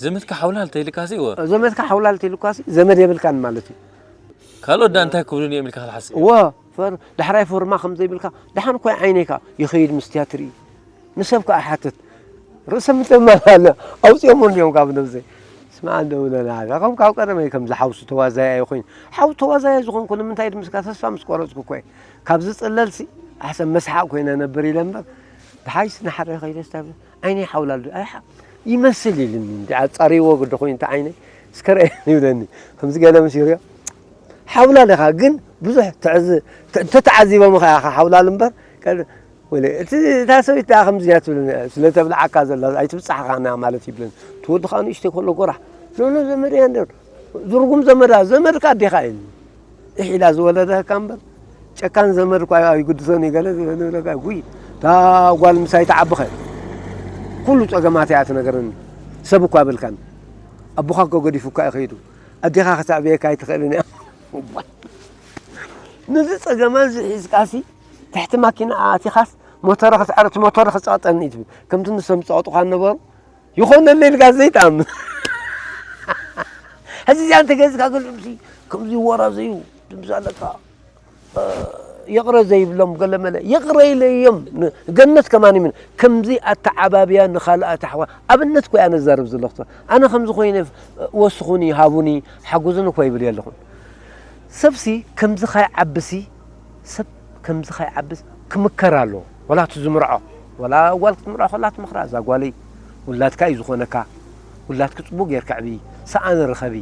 ዘመድካ ሓውላል ተይልካሲ፣ እወ። ዘመድካ ሓውላል ተይልካሲ፣ ዘመድ የብልካን ማለት እዩ። ካልኦት ደኣ እንታይ ክብሉኒ እዮም ኢልካ ክትሓስብ? እወ፣ ፈር-፣ ዳሕራይ ፎርማ ከም ዘይብልካ፣ ደሓን እኮ ዓይነይካ ይኸይድ፣ መስትያት ርኢ። ንሰብ ከኣ ሓትት። ርእሰ ምትእምማን ኣለ። ኣውጺኦሞ እንድዮም ካብ ነብሰይ። ስማዕ፣ እንደው ለና፣ ከም ካብ ቀደመይ ከምዚ ሓውሱ ተዋዛያይ ኮይን። ሓው ተዋዛያይ ዝኾንኩ ንምንታይ ድምስካ ተስፋ ምስ ቆረጽኩ እኮ እየ። ካብ ዝጽለልሲ፣ ኣሕሰብ መስሓቕ ኮይነ ነብር ኢለ እምበር፣ ደሓይስ ንሓደ ከይደስ ታብ-፣ ዓይነይ ሓውላል ዶ? ኣይ ሓ-፣ ይመስል ኢልኒ። እንዲ ኣጻሪዎ ግዲ ኮይኑ እቲ ዓይነይ፣ እስከ ርአ ይብለኒ። ከምዚ ገለ ምስ ይሪኦ፣ ሓውላል ኢኻ፣ ግን ብዙሕ ትዕዝ-፣ ተ-፣ እንተተዓዚቦምኻ ኢኻ ሓውላል እምበር፣ ቀ-፣ ወለ፣ እቲ፣ እታ ሰበይቲ ደኣ ከምዚ እያ ትብለኒ፣ ስለ ተብልዓካ ዘላ፣ ኣይትብጻሕኻና ማለት ይብለኒ። እቲ ወዲ ኸኣ ንእሽተይ ከሎ ጎራሕ፣ ኖ፣ ኖ፣ ዘመድ እያ እንደ፣ ዝርጉም ዘመዳ፣ ዘመድካ ኣዴኻ እዩ። ኢሕ ኢላ ዝወለደካ እምበር፣ ጨካን ዘመድ እኳ ኣይግድሶን እዩ፣ ገለ ዝበለ፣ ጉይ፣ እታ ጓል ምሳይ ትዓብኸ፣ ኩሉ ጸገማት እያ ትነግረኒ። ሰብ እኳ ኣይበልካን። ኣቦኻ እኮ ገዲፉካ እዩ ከይዱ። ኣዴኻ ከተዕብየካ ኣይትኽእልን እያ። ነዚ ጸገማት እዚ ሒዝካሲ፣ ትሕቲ ማኪና ኣቲኻስ፣ ሞተረ ክትዕረ-፣ እቲ ሞተረ ክጸቕጠኒ እዩ ትብል። ከምቲ ንሶም ዝጸቕጡኻ ነበሩ። ይኾነለይ ኢልካ ዘይትኣምን። ሕጂ እዚኣ እንተገዚእካ ገሊኦምሲ ከምዚ ወራዘዩ ድምፂ ኣለካ፣ እ፣ ይቕረ ዘይብሎም ገለመለ ይቕረ ኢለዮም። ን-፣ ገነት ከማን ይምን ከምዚ ኣተዓባብያ ንኻልኣት ኣሕዋ-፣ ኣብነት እኮ እያ ነዛርብ ዘለኹ። ኣነ ከምዚ ኮይነ፣ እ፣ ወስኹኒ፣ ሃቡኒ፣ ሓጉዙኒ እኮ ይብል የለኹን። ሰብሲ ከምዚ ካይዓብሲ፣ ሰብ ከምዚ ካይዓብስ ክምከር ኣለዎ። ወላ እቲ ዝምርዖ፣ ወላ ጓል ክትምርዖ ከላ ትምኽራ፣ እዛ ጓለይ ውላድካ እዩ ዝኾነካ፣ ውላድኪ ጽቡቕ ጌርኪ ዕብዪ፣ ሰኣን ርኸቢ፣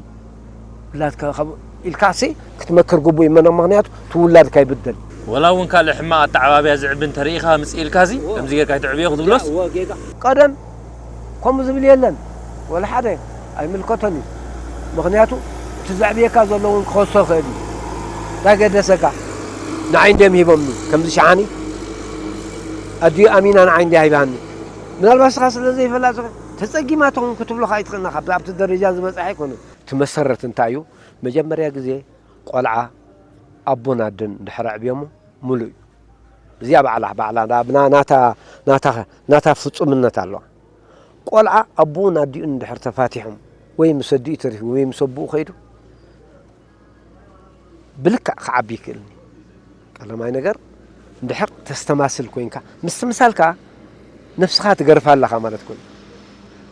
ውላድካ ካብ ኢልካሲ ክትመክር ግቡእ እዩ። መን-፣ ምኽንያቱ እቲ ውላድካ ይብደል። ወላ እውን ካልእ ሕማቕ ኣተዓባብያ ዝዕቢ እንተርኢኻ ምጽእ ኢልካሲ፣ ከምዚ ጌርካ ኣይትዕብዮ ክትብሎስ? ቀደም ከምኡ ዝብል የለን። ወላ ሓደ ኣይምልከቶን እዩ። ምኽንያቱ እቲ ዘዕብየካ ዘሎ እውን ክኸሶ ይኽእል እዩ። እንታይ ገደሰካ? ንዓይ እንድዮም ሂቦምኒ። ከምዚ ሸሓኒ ኣዲኡ ኣሚና ንዓይ እንድያ ሂባኒ። ምናልባት ንስኻ ስለ ዘይፈላጥ ተጸጊማ ትኸውን ክትብሎ ከኣ ኣይትኽእልን ኢኻ። ኣብቲ ደረጃ ዝበጽሐ ኣይኮነን። እቲ መሰረት እንታይ እዩ? መጀመርያ ግዜ ቆልዓ ኣቦን ኣደን ድሕሪ ኣዕብዮሞ ምሉእ እዩ። እዚኣ ባዕላ፣ ባዕላ፣ ና-፣ ና-፣ ናታ፣ ናታ፣ ናታ ፍጹምነት ኣለዋ። ቆልዓ ኣቦኡን ኣዲኡን እንድሕር ተፋቲሖም፣ ወይ ምስ ኣዲኡ ተሪፉ፣ ወይ ምስ ኣቦኡ ከይዱ፣ ብልክዕ ክዓቢ ይክእልኒ። ቀዳማይ ነገር፣ እንድሕር ተስተማስል ኮይንካ፣ ምስትምሳል ከኣ ነብስኻ ትገርፋ ኣለኻ ማለት ኮይኑ።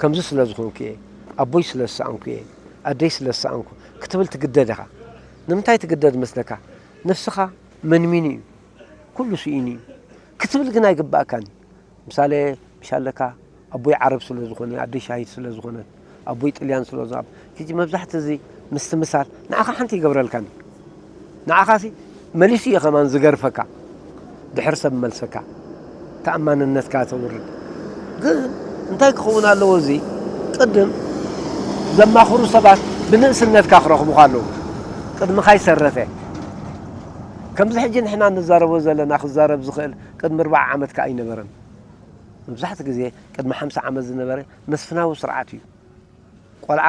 ከምዚ ስለ ዝኾንኩ እየ፣ ኣቦይ ስለ ዝሰኣንኩ እየ፣ ኣደይ ስለ ዝሰኣንኩ ክትብል ትግደድ ኢኻ። ንምንታይ ትግደድ መስለካ? ነብስኻ መንሚኑ እዩ። ኩሉ ስኢኑ እዩ ክትብል ግን ኣይግባእካን እዩ። ምሳሌ፣ ምሽ ኣለካ፣ ኣቦይ ዓረብ ስለ ዝኾነ፣ ኣደይ ሻሂት ስለ ዝኾነት፣ ኣቦይ ጥልያን ስለ ዝኣብ-፣ ሕጂ መብዛሕቲ እዚ ምስትምሳል ንዓኻ ሓንቲ ይገብረልካን እዩ። ንዓኻሲ መሊሱ እዩ ከማን ዝገርፈካ። ድሕር ሰብ መልሰካ፣ ተኣማንነትካ ተውርድ። ግን እንታይ ክኸውን ኣለዎ? እዚ ቅድም ዘማኽሩ ሰባት ብንእስነትካ ክረኽቡኻ ኣለዉ። ቅድምኻ ይሰረተ። ከምዚ ሕጂ ንሕና ንዛረቦ ዘለና ክዛረብ ዝኽእል ቅድሚ ኣርብዓ ዓመት ከኣ ኣይነበረን። መብዛሕትኡ ግዜ ቅድሚ ሓምሳ ዓመት ዝነበረ መስፍናዊ ስርዓት እዩ። ቆልዓ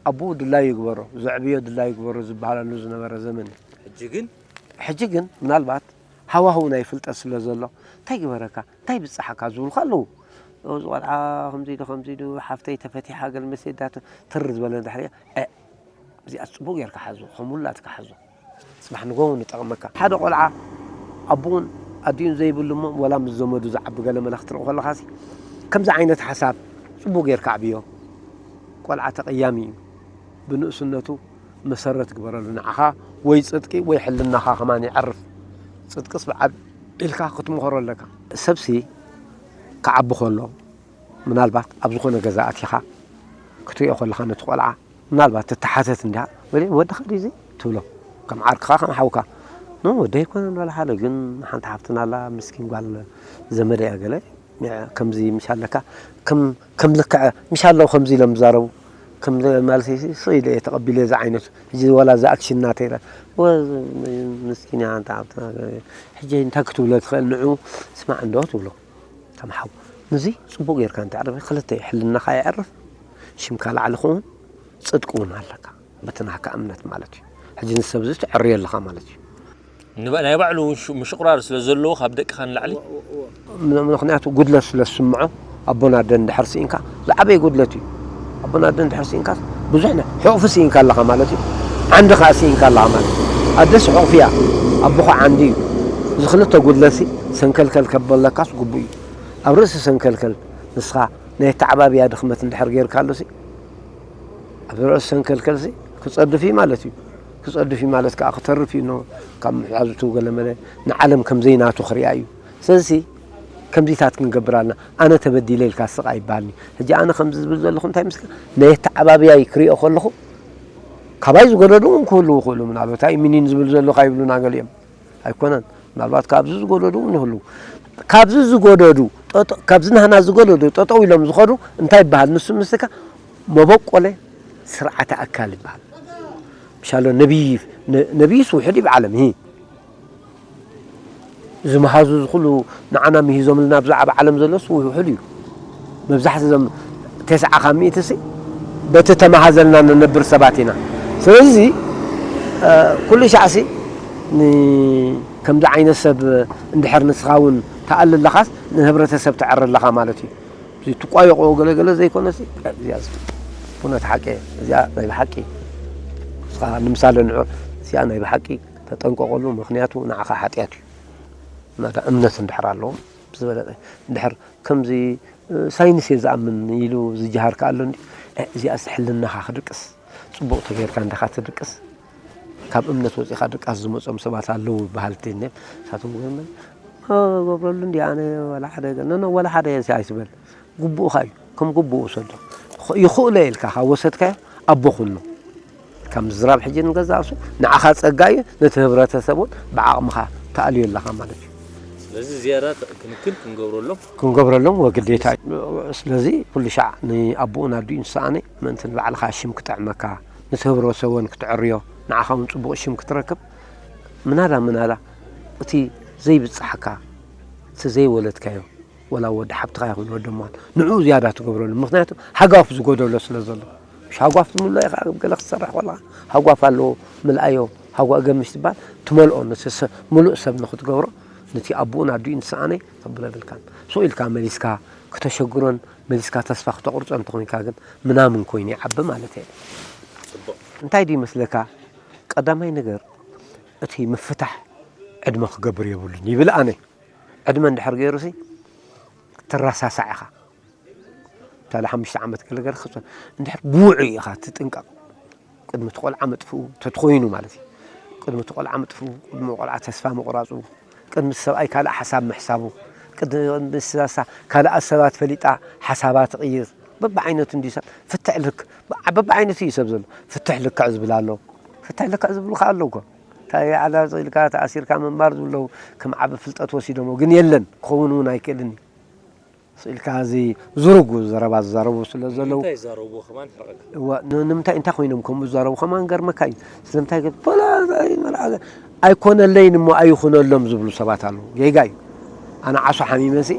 ኣቦኡ ድላዩ ይግበሮ፣ ዘዕብዮ ድላዩ ይግበሮ ዝበሃለሉ ዝነበረ ዘመን እዩ። ሕጂ ግን ሕጂ ግን ምናልባት ሃዋህው ናይ ፍልጠት ስለ ዘሎ፣ እንታይ ግበረካ፣ እንታይ ብጽሓካ ዝብሉኻ ኣለዉ። እዚ ቆልዓ ከምዚ ኢሉ፣ ከምዚ ኢሉ፣ ሓፍተይ ተፈቲሓ፣ ገለ መሴ ዳ ትር ዝበለ እንድሕር እያ፣ እ፣ እዚኣ ጽቡቕ ጌርካ ሓዞ፣ ከምኡ ኢላትካ ሓዞ። ጽባሕ ንግሆ እውን ይጠቕመካ። ሓደ ቆልዓ ኣቦኡን ኣዲኡን ዘይብሉ እሞ፣ ወላ ምስ ዘመዱ ዝዓቢ ገለ መለ ክትርኢ ከለኻሲ፣ ከምዚ ዓይነት ሓሳብ ጽቡቕ ጌርካ ኣዕብዮ። ቆልዓ ተቐያሚ እዩ። ብንእስነቱ መሰረት ግበረሉ። ንዓኻ ወይ ጽድቂ ወይ ሕልናኻ ከማን የዕርፍ። ጽድቅስ ብዓብ ኢልካ ክትምኸሮ ኣለካ። ሰብሲ ክዓቢ ከሎ፣ ምናልባት ኣብ ዝኾነ ገዛ ኣቲኻ ክትሪኦ ከለኻ፣ ነቲ ቆልዓ ምናልባት ትተሓተት እንዲያ፣ "ወዲ፣ ወድኻ ድዩ እዚ?" ትብሎ። ከም ዓርክኻ፣ ከም ሓውካ። "ኖ፣ ወደይ ኣይኮነን፣ ዋላ ሓደ፣ ግን ሓንቲ ሓፍትና ኣላ፣ ምስኪን ጓል ዘመደ እያ፣ ገለ ከምዚ ምሽ ኣለካ፣ ከም፣ ከም ልክዕ ምሽ ኣለዉ ከምዚ ኢሎም ዝዛረቡ፣ ከም ማለት ስቕ ኢለ እየ ተቐቢለ እዚ ዓይነት፣ እዚ ዋላ እዚ ኣክሽን ናተይ ኢለ፣ ወ-፣ ምስኪን እያ ሓንቲ ሓፍትና፣ ሕጂ እንታይ ክትብሎ ትኽእል ንዑ፣ ስማዕ እንዶ" ትብሎ። ከም ሓው። ነዚ ጽቡቕ ጌርካ እንተዕርፍ፣ ክልተ እዩ፣ ሕልናኻ የዕርፍ፣ ሽምካ ላዕሊ ክውን፣ ጽድቂ እውን ኣለካ። በቲ ናካ እምነት ማለት እዩ። ሕጂ ንሰብ እዚ ትዕርዮ ኣለኻ ማለት እዩ። ንባ-፣ ናይ ባዕሉ እውን ሹ-፣ ምሽቑራር ስለ ዘለዎ ካብ ደቅኻ ንላዕሊ? ም-፣ ምኽንያቱ ጉድለት ስለ ዝስምዖ፣ ኣቦን ኣደን እንድሕር ስኢንካ፣ ዝዓበየ ጉድለት እዩ። ኣቦን ኣደን እንድሕር ስኢንካ፣ ብዙሕ ነ-፣ ሕቑፊ ስኢንካ ኣለኻ ማለት እዩ። ዓንዲ ኸኣ ስኢንካ ኣለኻ ማለት እዩ። ኣደስ ሕቑፊ እያ፣ ኣቦ ኸኣ ዓንዲ እዩ። እዚ ክልተ ጉድለትሲ ሰንከልከል ከበለካስ ግቡእ እዩ። ኣብ ርእሲ ሰንከልከል ንስኻ ናይ ኣተዓባብያ ድኽመት እንድሕር ጌርካሉሲ፣ ኣብ ርእሲ ሰንከልከልሲ ክጸድፍ እዩ ማለት እዩ። ክጸድፍ እዩ ማለት ከኣ ክተርፍ እዩ። ኖ፣ ካብ ምሕዛዝቱ ገለ መለ ንዓለም ከም ዘይናቱ ክሪኣ እዩ። ስለዚሲ ከምዚታት ክንገብር ኣለና። ኣነ ተበዲለ ኢልካ ስቕ ኣይበሃልኒ። ሕጂ ኣነ ከምዚ ዝብል ዘለኹ እንታይ ምስካ ናይ ኣተዓባብያይ ክሪኦ ከለኹ፣ ካባይ ዝጎደዱ እውን ክህልዉ ይኽእሉ። ምናልባት ኣይ ሚኒን ዝብል ዘለኹ ኣይብሉና ገሊኦም። ኣይኮነን። ምናልባት ካብዚ ዝጎደዱ እውን ይህልዉ። ካብዚ ዝጎደዱ፣ ጠጠ-፣ ካብዚ ናህና ዝጎደዱ ጠጠው ኢሎም ዝኸዱ እንታይ ይበሃል? ንሱ ምስካ መበቆለ ስርዓተ ኣካል ይበሃል። ምሻሎ ነቢይ፣ ነ-፣ ነቢይስ ውሑድ እዩ ብዓለም፣ ሂ። ዝመሃዙ ዝኹሉ ንዓና ምሂዞምልና ብዛዕባ ዓለም ዘሎስ ውሑድ እዩ። መብዛሕትኡ እዞም ተስዓ ካብ ሚእቲ ሲ በቲ ተመሃዘልና ንነብር ሰባት ኢና። ስለዚ፣ እ፣ ኩሉ ሻዕሲ ን-፣ ከምዚ ዓይነት ሰብ እንድሕር ንስኻ እውን ትኣሊ ኣለኻስ ንህብረተሰብ ተዕሪ ኣለኻ ማለት እዩ። እዚ ትቋየቖ ገለገለ ዘይኮነሲ፣ እዚኣ ስ-፣ እውነት ሓቂ እየ። እዚኣ ናይ ብሓቂ ንስኻ ንምሳሌ ንዑ፣ እዚኣ ናይ ብሓቂ ተጠንቀቐሉ፣ ምኽንያቱ ንዓኻ ሓጢኣት እዩ። ናታ እምነት እንድሕር ኣለዎ፣ ብዝበለጸ እንድሕር ከምዚ፣ እ፣ ሳይንስ እየ ዝኣምን ኢሉ ዝጀሃር ከኣ ኣሎ እንዲ፣ እ፣ እዚኣስ ሕልናኻ ክድቅስ፣ ጽቡቕ ተጌርካ እንዲኻ ትድቅስ፣ ካብ እምነት ወጺኻ ድቃስ ዝመጾም ሰባት ኣለዉ በሃልቲ እኒኦም። ንሳቶም ግን፣ "እ፣ ገብረሉ እንዲ ኣነ ወላ ሓደ ገ-፣ ኖ፣ ኖ፣ ወላ ሓደ እየ ኣይትበል። ግቡእኻ እዩ፣ ከም ግቡእ ውሰዶ። ይኽ-፣ ይኽእሎ ኢልካ ካብ ወሰድካዮ ኣቦ ኩኖ." ካብ ምዝራብ ሕጂ ንገዛእሱ ንዓኻ ጸጋ እዩ፣ ነቲ ህብረተሰብ እውን ብዓቕምኻ ተኣልዮ ኣለኻ ማለት እዩ። ስለዚ ዝያዳ ተ-፣ ክንክን ክንገብረሎም። ክንገብረሎም ወግዴታ እዩ። ስለዚ ኩሉ ሻዕ ንኣቦኡን ኣዲኡን ዝሰኣነ ምእንቲ ንባዕልኻ ሽም ክጥዕመካ፣ ነቲ ህብረተሰብ እውን ክትዕርዮ፣ ንዓኻ እውን ጽቡቕ ሽም ክትረክብ፣ ምናዳ ምናዳ እቲ ዘይብጽሓካ፣ እቲ ዘይወለድካዮ፣ ወላ ወዲ ሓብትኻ ይኹን ወዲ እማን፣ ንዕኡ ዝያዳ ትገብረሉ። ምኽንያቱ ሃጓፍ ዝጎደሎ ስለ ዘሎ። ምሽ ሃጓፍ ትምልኦ ኢኻ፣ ገለ ክትሰርሕ ከለኻ ሃጓፍ ኣለዎ፣ ምልኣዮ፣ ሃጓ-፣ ገምሽ ትበሃል፣ ትመልኦ፣ ነቲ ሰ-፣ ምሉእ ሰብ ንኽትገብሮ፣ ነቲ ኣቦኡን ኣዲኡን ዝሰኣነ ተብሎ የብልካን። ሱቕ ኢልካ መሊስካ ክተሸግሮን መሊስካ ተስፋ ክተቑርጾ እንተኾይንካ ግን ምናምን ኮይኑ ይዓቢ ማለት እየ። ጽቡቕ። እንታይ ድዩ ይመስለካ? ቀዳማይ ነገር እቲ ምፍታሕ ዕድመ ክገብር የብሉን ይብል ኣነ። ዕድመ እንድሕር ገይሩሲ ትረሳሳዕ ኢኻ። ታለ ሓሙሽተ ዓመት ገለ ገለ ክጽ-፣ እንድሕር ብውዑይ ኢኻ ትጥንቀቕ። ቅድሚ እቲ ቆልዓ ምጥፍኡ ተትኾይኑ ማለት እዩ። ቅድሚ እቲ ቆልዓ ምጥፍኡ፣ ቅድሚ ቆልዓ ተስፋ ምቑራጹ፣ ቅድሚ እቲ ሰብኣይ ካልእ ሓሳብ ምሕሳቡ፣ ቅድሚ እቲ ሰብኣይ ካልኣት ሰባት ፈሊጣ ሓሳባ ትቕይር። በብዓይነቱ እንዲ ሰብ ፍትሕ ልክ-፣ በ-፣ በብዓይነቱ እዩ ሰብ ዘሎ። ፍትሕ ልክዕ ዝብል ኣሎ። ፍትሕ ልክዕ ዝብሉ ከኣ ኣለዉ እኮ። እንታይ ዓላ ኢልካ ተኣሲርካ ምንባር ዝብለዉ ከም ዓቢ ፍልጠት ወሲዶሞ። ግን የለን፣ ክኸውን እውን ኣይክእልን እዩ። ስኢልካ እዚ ዝርጉ ዘረባ ዝዛረቡ ስለ ዘለዉ። ንምንታይ ይዛረብዎ ከማን ሕርቐካ? እዋ፣ ን-፣ ንምንታይ፣ እንታይ ኮይኖም ከምኡ ዝዛረቡ ከማን ገርመካ እዩ። ስለምንታይ ገ-፣ ፖለቲካዊ መርዓ ገ-፣ ኣይኮነለይን እሞ ኣይኹነሎም ዝብሉ ሰባት ኣለዉ። ጌጋ እዩ። ኣነ ዓሶ ሓሚመሲ፣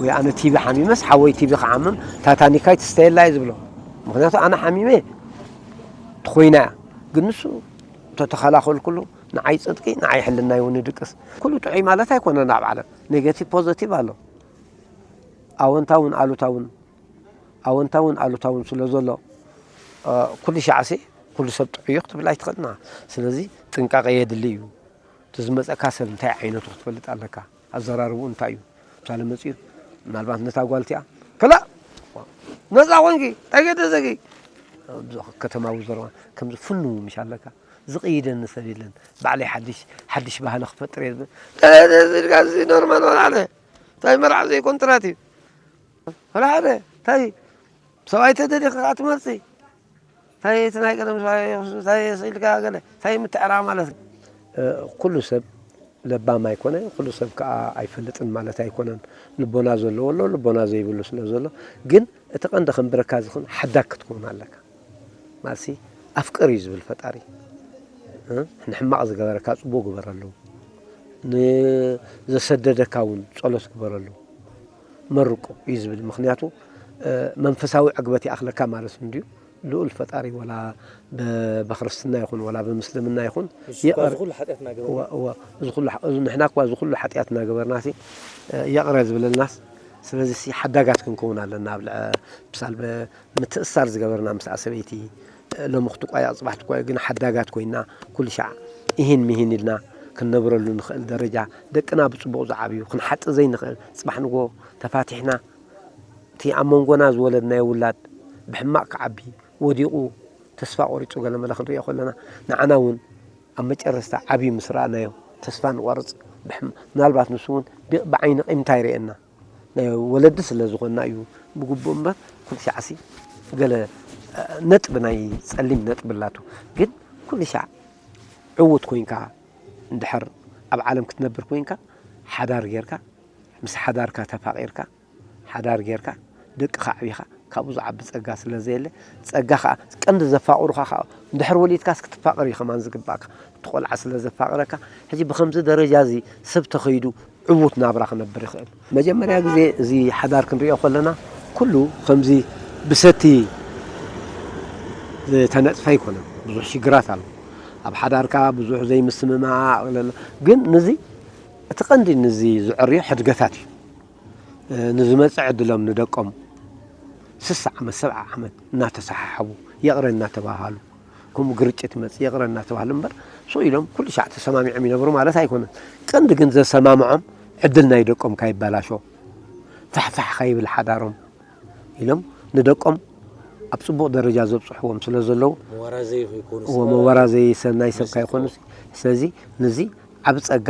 ወይ ኣነ ቲቢ ሓሚመስ ሓወይ ቲቢ ክዓምም ታታኒካይ ትስተየላ እየ ዝብሎ። ምኽንያቱ ኣነ ሓሚመ ትኾይና እያ። ግን ንሱ ተተኸላኸልኩሉ ንዓይ ጽድቂ፣ ንዓይ ሕልና ይውን ይድቅስ። ኩሉ ጥዑይ ማለት ኣይኮነን ኣብ ዓለም። ኔጌቲቭ ፖዘቲቭ ኣሎ። ኣወንታውን ኣሉታውን፣ ኣወንታውን ኣሉታውን ስለ ዘሎ፣ እ፣ ኩሉ ሻዕሲ ኩሉ ሰብ ጥዑይ እዩ ክትብል ኣይትኽእልና። ስለዚ ጥንቃቐ የድሊ እዩ። እቲ ዝመጸካ ሰብ እንታይ ዓይነቱ ክትፈልጥ ኣለካ። ኣዘራርብኡ እንታይ እዩ? ምሳሌ መጺኡ ምናልባት ነታ ጓል እቲኣ፣ "ከላ ነጻ ኮንኪ፣ እንታይ ገደሰኪ?" ኣብዚ ከተማዊ ዘረባ ከምዚ ፍኑው ምሽ ኣለካ። ዝቕይደኒ ሰብ የለን። ባዕለይ ሓድሽ፣ ሓድሽ ባህሊ ክፈጥር እየ ዝብል። ተለለ ዝብል ጋር እዚ ኖርማል ወላ ሓደ። እንታይ መርዓ ዘይኮንትራት እዩ። ወላ ሓደ። እንታይ ሰብኣይ ተደሊኻ ከኣ ትመርጺ? እንታይ እቲ ናይ ቀደም ሰብኣይ እንታይ ስኢልካ ገለ? እንታይ ምትዕራቕ ማለት እዩ? እ፣ ኩሉ ሰብ ለባም ኣይኮነ፣ ኩሉ ሰብ ከኣ ኣይፈልጥን ማለት ኣይኮነን። ልቦና ዘለዎ ኣሎ፣ ልቦና ዘይብሉ ስለ ዘሎ። ግን እቲ ቀንዲ ከንብረካ ዝኽእል ሓዳግ ክትከውን ኣለካ። ማለትሲ ኣፍቅር እዩ ዝብል ፈጣሪ። እ፣ ንሕማቕ ዝገበረካ ጽቡቕ ግበረሉ። ንዘሰደደካ እውን ጸሎት ግበረሉ። መርቆ እዩ ዝብል። ምኽንያቱ፣ እ፣ መንፈሳዊ ዕግበት ይኣኽለካ ማለት እንድዩ። ልኡል ፈጣሪ ወላ ብ-፣ ብክርስትና ይኹን ወላ ብምስልምና ይኹን ንሱ እኳ ይቕር-፣ እዚ ኩሉ ሓጢኣት እናገበርና። እወ፣ እወ፣ እዚ ኩሉ ሓ-፣ እዚ ንሕና እኳ እዚ ኩሉ ሓጢኣት እናገበርናሲ፣ እ፣ ይቕረ ዝብለልናስ፣ ስለዚሲ ሓዳጋት ክንከውን ኣለና። ኣብ ልዐ-፣ ምሳል ብ-፣ ምትእስሳር ዝገበርና ምስኣ ሰበይቲ፣ እ፣ ሎሚ ክትቋየቕ ጽባሕ ትቋየቕ፣ ግን ሓዳጋት ኮይና ኩሉ ሻዕ እሂን ምሂን ኢልና ክንነብረሉ ንኽእል ደረጃ፣ ደቅና ብጽቡቕ ዝዓብዩ፣ ክንሓጽ ዘይንኽእል፣ ጽባሕ ንግሆ ተፋቲሕና እቲ ኣብ መንጎና ዝወለድናዮ ውላድ ብሕማቕ ክዓቢ፣ ወዲቑ፣ ተስፋ ቆሪጹ ገለ መለ ክንሪኦ ከለና፣ ንዓና እውን ኣብ መጨረስታ ዓቢ ምስ ረኣናዮ ተስፋ ንቆርጽ። ብሕም-፣ ምናልባት ንሱ እውን ብ-፣ ብዓይኒ ቂምታ ይርእየና። ናይ ወለዲ ስለ ዝኾንና እዩ ብግቡእ እምበር፣ ኩሉ ሻዕሲ ገለ፣ እ፣ ነጥቢ ናይ ጸሊም ነጥቢ ኣላቶ። ግን ኩሉ ሻዕ ዕዉት ኮይንካ እንድሕር ኣብ ዓለም ክትነብር ኮይንካ፣ ሓዳር ጌርካ፣ ምስ ሓዳርካ ተፋቒርካ፣ ሓዳር ጌርካ፣ ደቅኻ ኣዕቢኻ፣ ካብኡ ዝዓቢ ጸጋ ስለ ዘየለ፣ ጸጋ ኸኣ ቀንዲ ዘፋቕሩኻ ኸኣ፣ እንድሕር ወሊድካስ ክትፋቐር እዩ ከማን ዝግባእካ። እቲ ቆልዓ ስለ ዘፋቕረካ፣ ሕጂ ብኸምዚ ደረጃ እዚ ሰብ ተኸይዱ ዕዉት ናብራ ክነብር ይኽእል። መጀመርያ ግዜ እዚ ሓዳር ክንሪኦ ከለና፣ ኩሉ ከምዚ ብሰቲ ዝተነጽፈ ኣይኮነን። ብዙሕ ሽግራት ኣሎ። ኣብ ሓዳርካ ብዙሕ ዘይምስምማዕ፣ ግን ንዚ እቲ ቀንዲ ንዚ ዝዕርዮ ሕድገታት እዩ። እ፣ ንዝመጽእ ዕድሎም ንደቆም ስሳ ዓመት፣ ሰብዓ ዓመት እናተሰሓሓቡ፣ ይቕረ እናተባሃሉ፣ ከምኡ ግርጭት ይመጽእ፣ ይቕረ እናተባሃሉ እምበር፣ ስቕ ኢሎም ኩሉ ሻዕ ተሰማሚዖም ይነብሩ ማለት ኣይኮነን። ቀንዲ ግን ዘሰማምዖም ዕድል ናይ ደቆም ካይበላሾ፣ ፋሕፋሕ ካይብል ሓዳሮም ኢሎም ንደቆም ኣብ ጽቡቕ ደረጃ ዘብጽሕዎም ስለ ዘለዉ፣ መዋራዘይ ከይኮኑ እዎ፣ ሰባት መዋራዘይ ሰብ ናይ ሰብ መሲልዎ። ካይኮኑ። ስለዚ ነዚ ዓቢ ጸጋ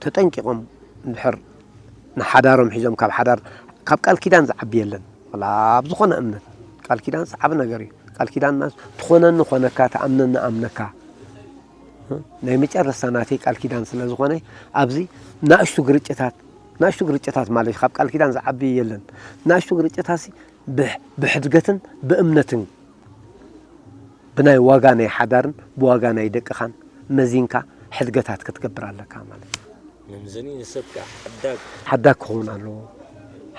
ተጠንቂቖም እንድሕር ንሓዳሮም ሒዞም ካብ ሓዳር፣ ካብ ቃል ኪዳን ዝዓቢ የለን። ወላ ኣብ ዝኾነ እምነት ቃል ኪዳንስ ዓቢ ነገር እዩ። ቃል ኪዳን ማለት ትኾነኒ ኾነካ፣ ትኣምነኒ ኣምነካ። ናይ መጨረስታ ናተይ ቃል ኪዳን ስለ ዝኾነ ኣብዚ ናእሽቱ ግርጭታት፣ ናእሽቱ ግርጭታት ማለት እዩ። ካብ ቃል ኪዳን ዝዓቢ የለን። ናእሽቱ ግርጭታትሲ ብሕ-፣ ብሕድገትን ብእምነትን ብናይ ዋጋ ናይ ሓዳርን ብዋጋ ናይ ደቅኻን መዚንካ ሕድገታት ክትገብር ኣለካ ማለት እዩ። መምዘኒ ንሰብ ከኣ ሓዳግ። ሓዳግ ክኸውን ኣለዎ።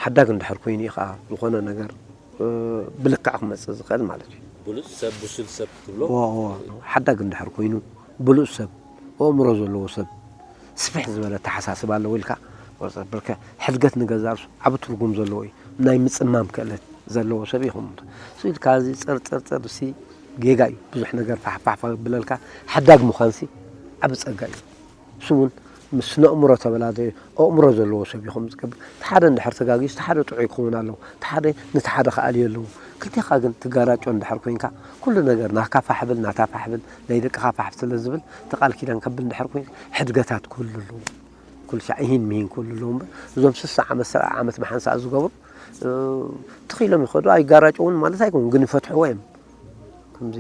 ሓዳግ እንድሕር ኮይኑ እዩ ከኣ ዝኾነ ነገር፣ እ፣ ብልክዕ ክመጽእ ዝኽእል ማለት እዩ። ብሉጽ ሰብ፣ ብሱል ሰብ ክትብሎ። እዎ፣ እዎ። ሓዳግ እንድሕር ኮይኑ ብሉጽ ሰብ፣ ኣእምሮ ዘለዎ ሰብ፣ ስፍሕ ዝበለ ኣተሓሳስባ ኣለዎ ኢልካ፣ ብርከ ሕድገት ንገዛ ርእሱ ዓቢ ትርጉም ዘለዎ እዩ። ናይ ምጽማም ክእለት ዘለዎ ሰብ ይኹን። እሱ ኢልካ እዚ ጸር፣ ጸር፣ ጸር፣ እሲ ጌጋ እዩ። ብዙሕ ነገር ፋሕ፣ ፋሕ፣ ፋሕ ብለልካ፣ ሓዳግ ምዃንሲ ዓቢ ጸጋ እዩ። እሱ እውን ምስ ስነ ኣእምሮ ተበላደ፣ ኣእምሮ ዘለዎ ሰብ እዩ ከም ዝገብር። እቲ ሓደ እንድሕር ተጋጊዩ፣ እቲ ሓደ ጥዑይ ክኸውን ኣለዎ። እቲ ሓደ ነቲ ሓደ ክኣልዮ ኣለዎ። ክልቴኻ ግን ትጋራጮ እንድሕር ኮይንካ፣ ኩሉ ነገር ናካ ፋሕ ብል፣ ናታ ፋሕ ብል፣ ናይ ደቅኻ ፋሕ ስለ ዝብል፣ እቲ ቃል ኪዳን ከብል እንድሕር ኮይንካ፣ ሕድገታት ክህሉ ኣለዎ። ኩሉ ሻዕ ኢሂን ምሂን ክህሉ ኣለዎ እምበር፣ እዞም ስሳ ዓመት፣ ሰብዓ ዓመት ብሓንሳእ ዝገብሩ፣ እ፣ ትኺሎም ይኸዱ፣ ኣይጋራጨውን ማለት ኣይኮኑን፣ ግን ይፈትሕዎ እዮም። ከምዚ፣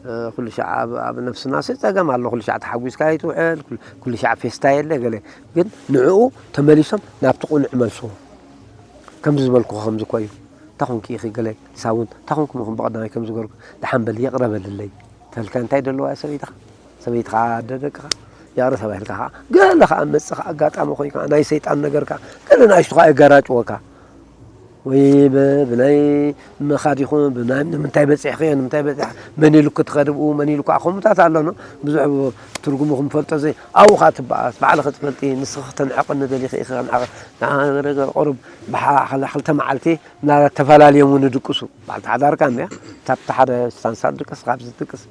እ፣ ኩሉ ሻዕ ኣብ፣ ኣብ ነፍስና ሲ ጸገም ኣሎ፣ ኩሉ ሻዕ ተሓጒስካ ኣይትውዕል፣ ኩሉ፣ ኩሉ ሻዕ ፌስታ የለ ገለ፣ ግን ንዕኡ ተመሊሶም ናብቲ ቁኑዕ መልስዎ። ከምዚ ዝበልኩ ከምዚ እኮ እዩ፣ እንታይ ኮንኪ ኢኺ ገለ፣ ንሳ እውን እንታይ ኮንኩም ኢኹም ብቐዳማይ ከምዚ ገርኩ፣ ደሓን በል ይቕረ በልለይ ተልካ እንታይ ደለዋ ሰበይትኻ፣ ሰበይትኻ ኣደ ደቅኻ ጃሮ ተባሂልካ ከዓ ገለ ከዓ መፅእ ከዓ ኣጋጣሚ ኮይንካ ናይ ሰይጣን ነገር ከዓ ገለ ንኣሽቱ ከዓ የጋራጭወካ። ወይ ብ-፣ ብናይ ምኻድ ይኹን ብናይ ንምንታይ በፂሕኽዮ፣ ንምንታይ በፂሕ፣ መን ኢሉ ክትኸድ ብኡ፣ መን ኢሉ ከዓ ከምኡታት ኣሎ፣ ኖ? ብዙሕ ትርጉሙ ክንፈልጦ ዘይ-፣ ኣብኡ ከዓ ትበኣስ፣ ባዕልኺ ትፈልጢ፣ ንስኺ ክተንዕቕኒ ደሊኺ ኢኺ፣ ከንዕቕ-፣ ንዓ ነገር ቁሩብ ብሓ-፣ ክልተ መዓልቲ እናተፈላለዮም እውን ይድቅሱ። በዓልቲ ሓዳርካ እንድያ፣ ካብቲ ሓደ ስታንሳ ትድቅስ፣ ካብዚ ትድቅስ።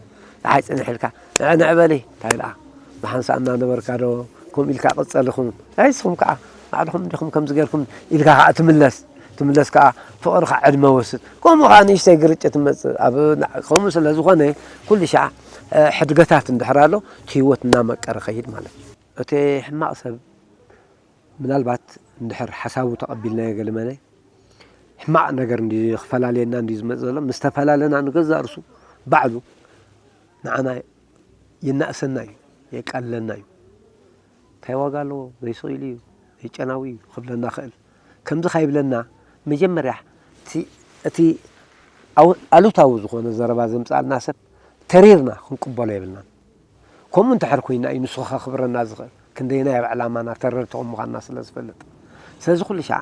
ደሓይ ጽንሕ ኢልካ፣ ንዕ ንዕ በሊ፣ እንታይ ደኣ፣ ብሓንሳእ እናነበርካ ዶ፣ ከምኡ ኢልካ ቅጸል ኢኹም። ኣይ፣ ንስኹም ከኣ፣ ባዕልኹም እንዲኹም ከምዚ ጌርኩም፣ ኢልካ ከኣ ትምለስ። ትምለስ ከኣ፣ ፍቕሪ ከኣ ዕድመ ወስድ። ከምኡ ከኣ ንእሽተይ ግርጭት ትመጽእ። ኣብ ና-፣ ከምኡ ስለ ዝኾነ፣ ኩሉ ሻዕ፣ እ፣ ሕድገታት እንድሕር ኣሎ፣ እቲ ህይወት እናመቀረ ኸይድ ማለት እዩ። እቲ ሕማቕ ሰብ፣ ምናልባት እንድሕር ሓሳቡ ተቐቢልናዮ ገለ መለ፣ ሕማቕ ነገር እንድዩ ክፈላልየና እንድዩ ዝመጽእ ዘሎ። ምስ ተፈላለና ንገዛእ ርእሱ ባዕሉ ንዓና የናእሰና እዩ፣ የቃልለና እዩ። እንታይ ዋጋ ኣለዎ? ዘይስቕ ኢሉ እዩ፣ ዘይጨናዊ እዩ ክብለና ይኽእል። ከምዚ ካይብለና መጀመርያ እቲ፣ እቲ ኣው-፣ ኣሉታዊ ዝኾነ ዘረባ ዘምጽኣልና ሰብ ተሪርና ክንቅበሎ የብልናን። ከምኡ እንድሕር ኮይና እዩ ንሱ ከኽብረና ዝኽእል። ክንደየናይ ኣብ ዕላማና ተረርቲ ከም ምዃንና ስለ ዝፈልጥ። ስለዚ ኩሉ ሻዕ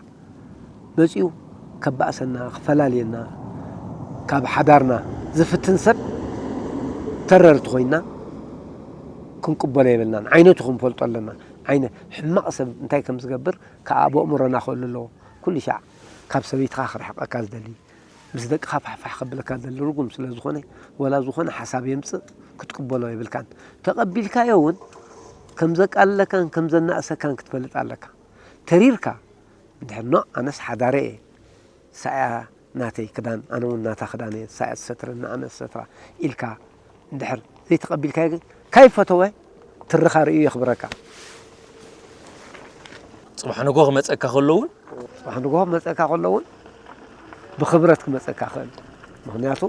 መጺኡ ከባእሰና፣ ክፈላልየና፣ ካብ ሓዳርና ዝፍትን ሰብ ተረርቲ ኮይና ክንቅበሎ የብልናን። ዓይነቱ ክንፈልጦ ኣለና። ዓይነ-፣ ሕማቕ ሰብ እንታይ ከም ዝገብር ከኣ ብኣእምሮና ክህሉ ኣለዎ። ኩሉ ሻዕ ካብ ሰበይትኻ ክርሕቀካ ዝደሊ፣ ምስ ደቅኻ ፋሕፋሕ ከብለካ ዝደሊ ርጉም ስለ ዝኾነ፣ ወላ ዝኾነ ሓሳብ የምጽእ ክትቅበሎ የብልካን። ተቐቢልካዮ እውን ከም ዘቃልለካን ከም ዘናእሰካን ክትፈልጥ ኣለካ። ተሪርካ እንድሕር፣ ኖ፣ ኣነስ ሓዳረ እየ፣ ሳያ ናተይ ክዳን፣ ኣነ እውን ናታ ክዳን እየ፣ ሳያ ትሰትረኒ፣ ኣነ ዝሰትራ ኢልካ እንድሕር ዘይተቐቢልካዮ ግን፣ ካይፈተወ ትርኻ ርእዩ የኽብረካ። ጽባሕ ንግሆ ክመጸካ ከሎ እውን? ጽባሕ ንግሆ ክመጸካ ከሎ እውን ብኽብረት ክመጸካ ይኽእል። ምኽንያቱ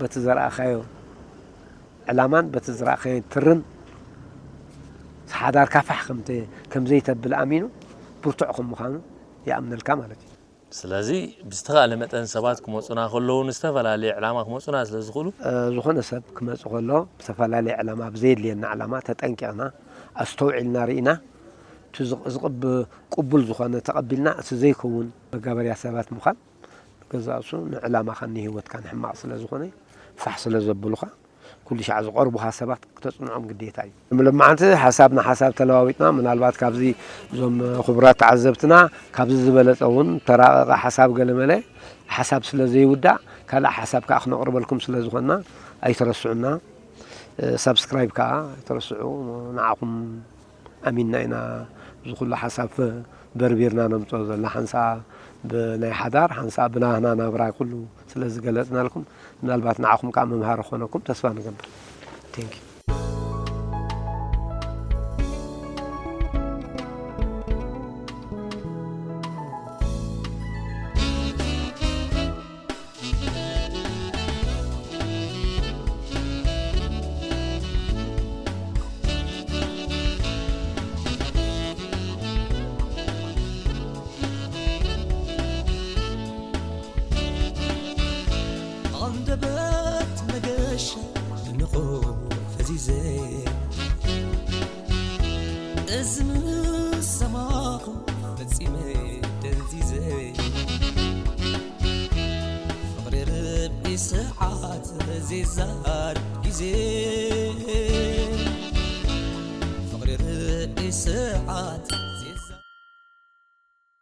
በቲ ዘርኣኻዮ ዕላማን በቲ ዝረኣኻዮ ትርን ሓዳርካ ፋሕ ከምተ-፣ ከም ዘይተብል ኣሚኑ ብርቱዕ ከም ምዃኑ ይኣምነልካ ማለት እዩ። ስለዚ ብዝተኻእለ መጠን ሰባት ክመጹና ከለዉ ንዝተፈላለየ ዕላማ ክመጹና ስለ ዝኽእሉ፣ እ፣ ዝኾነ ሰብ ክመጽእ ከሎ ብዝተፈላለየ ዕላማ፣ ብዘየድልየና ዕላማ ተጠንቂቕና ኣስተውዒልና ርኢና እቲ ዝቕ-፣ ዝቕብ-፣ ቅቡል ዝኾነ ተቐቢልና እቲ ዘይከውን መጋበርያ ሰባት ምዃን ገዛእሱ ንዕላማኻን ንህይወትካን ሕማቕ ስለ ዝኾነ ፋሕ ስለ ዘብሉኻ ኩሉ ሻዕ ዝቐርቡኻ ሰባት ክተጽንዖም ግዴታ እዩ። ንሎማዓንቲ ሓሳብ ንሓሳብ ተለዋዊጥና፣ ምናልባት ካብዚ እዞም ክቡራት ተዓዘብትና ካብዚ ዝበለጸ እውን ተራቐቐ ሓሳብ ገለመለ ሓሳብ ስለ ዘይውዳእ ካልእ ሓሳብ ከኣ ክነቕርበልኩም ስለ ዝኾንና ኣይትረስዑና። እ፣ ሳብስክራይብ ከኣ ኣይትረስዑ። ንዓኹም ኣሚንና ኢና እዚ ኩሉ ሓሳብ በርቢርና ነምጽኦ ዘለና። ሓንሳእ ብናይ ሓዳር፣ ሓንሳእ ብናህና ናብራ ኩሉ ስለ ዝገለጽናልኩም፣ ምናልባት ንዓኹም ከኣ መምሃሪ ክኾነኩም ተስፋ ንገብር። Thank you። ኣንደበት መገሻ ድንቑ ፈዚዘ፣ እዚ ምስ ሰማኹ ፈጺመ ደንዚዘ። ፍቕሪ ርብዒ ሰዓት ዘይዛረብ ግዜ፣ ፍቕሪ ርብዒ ሰዓት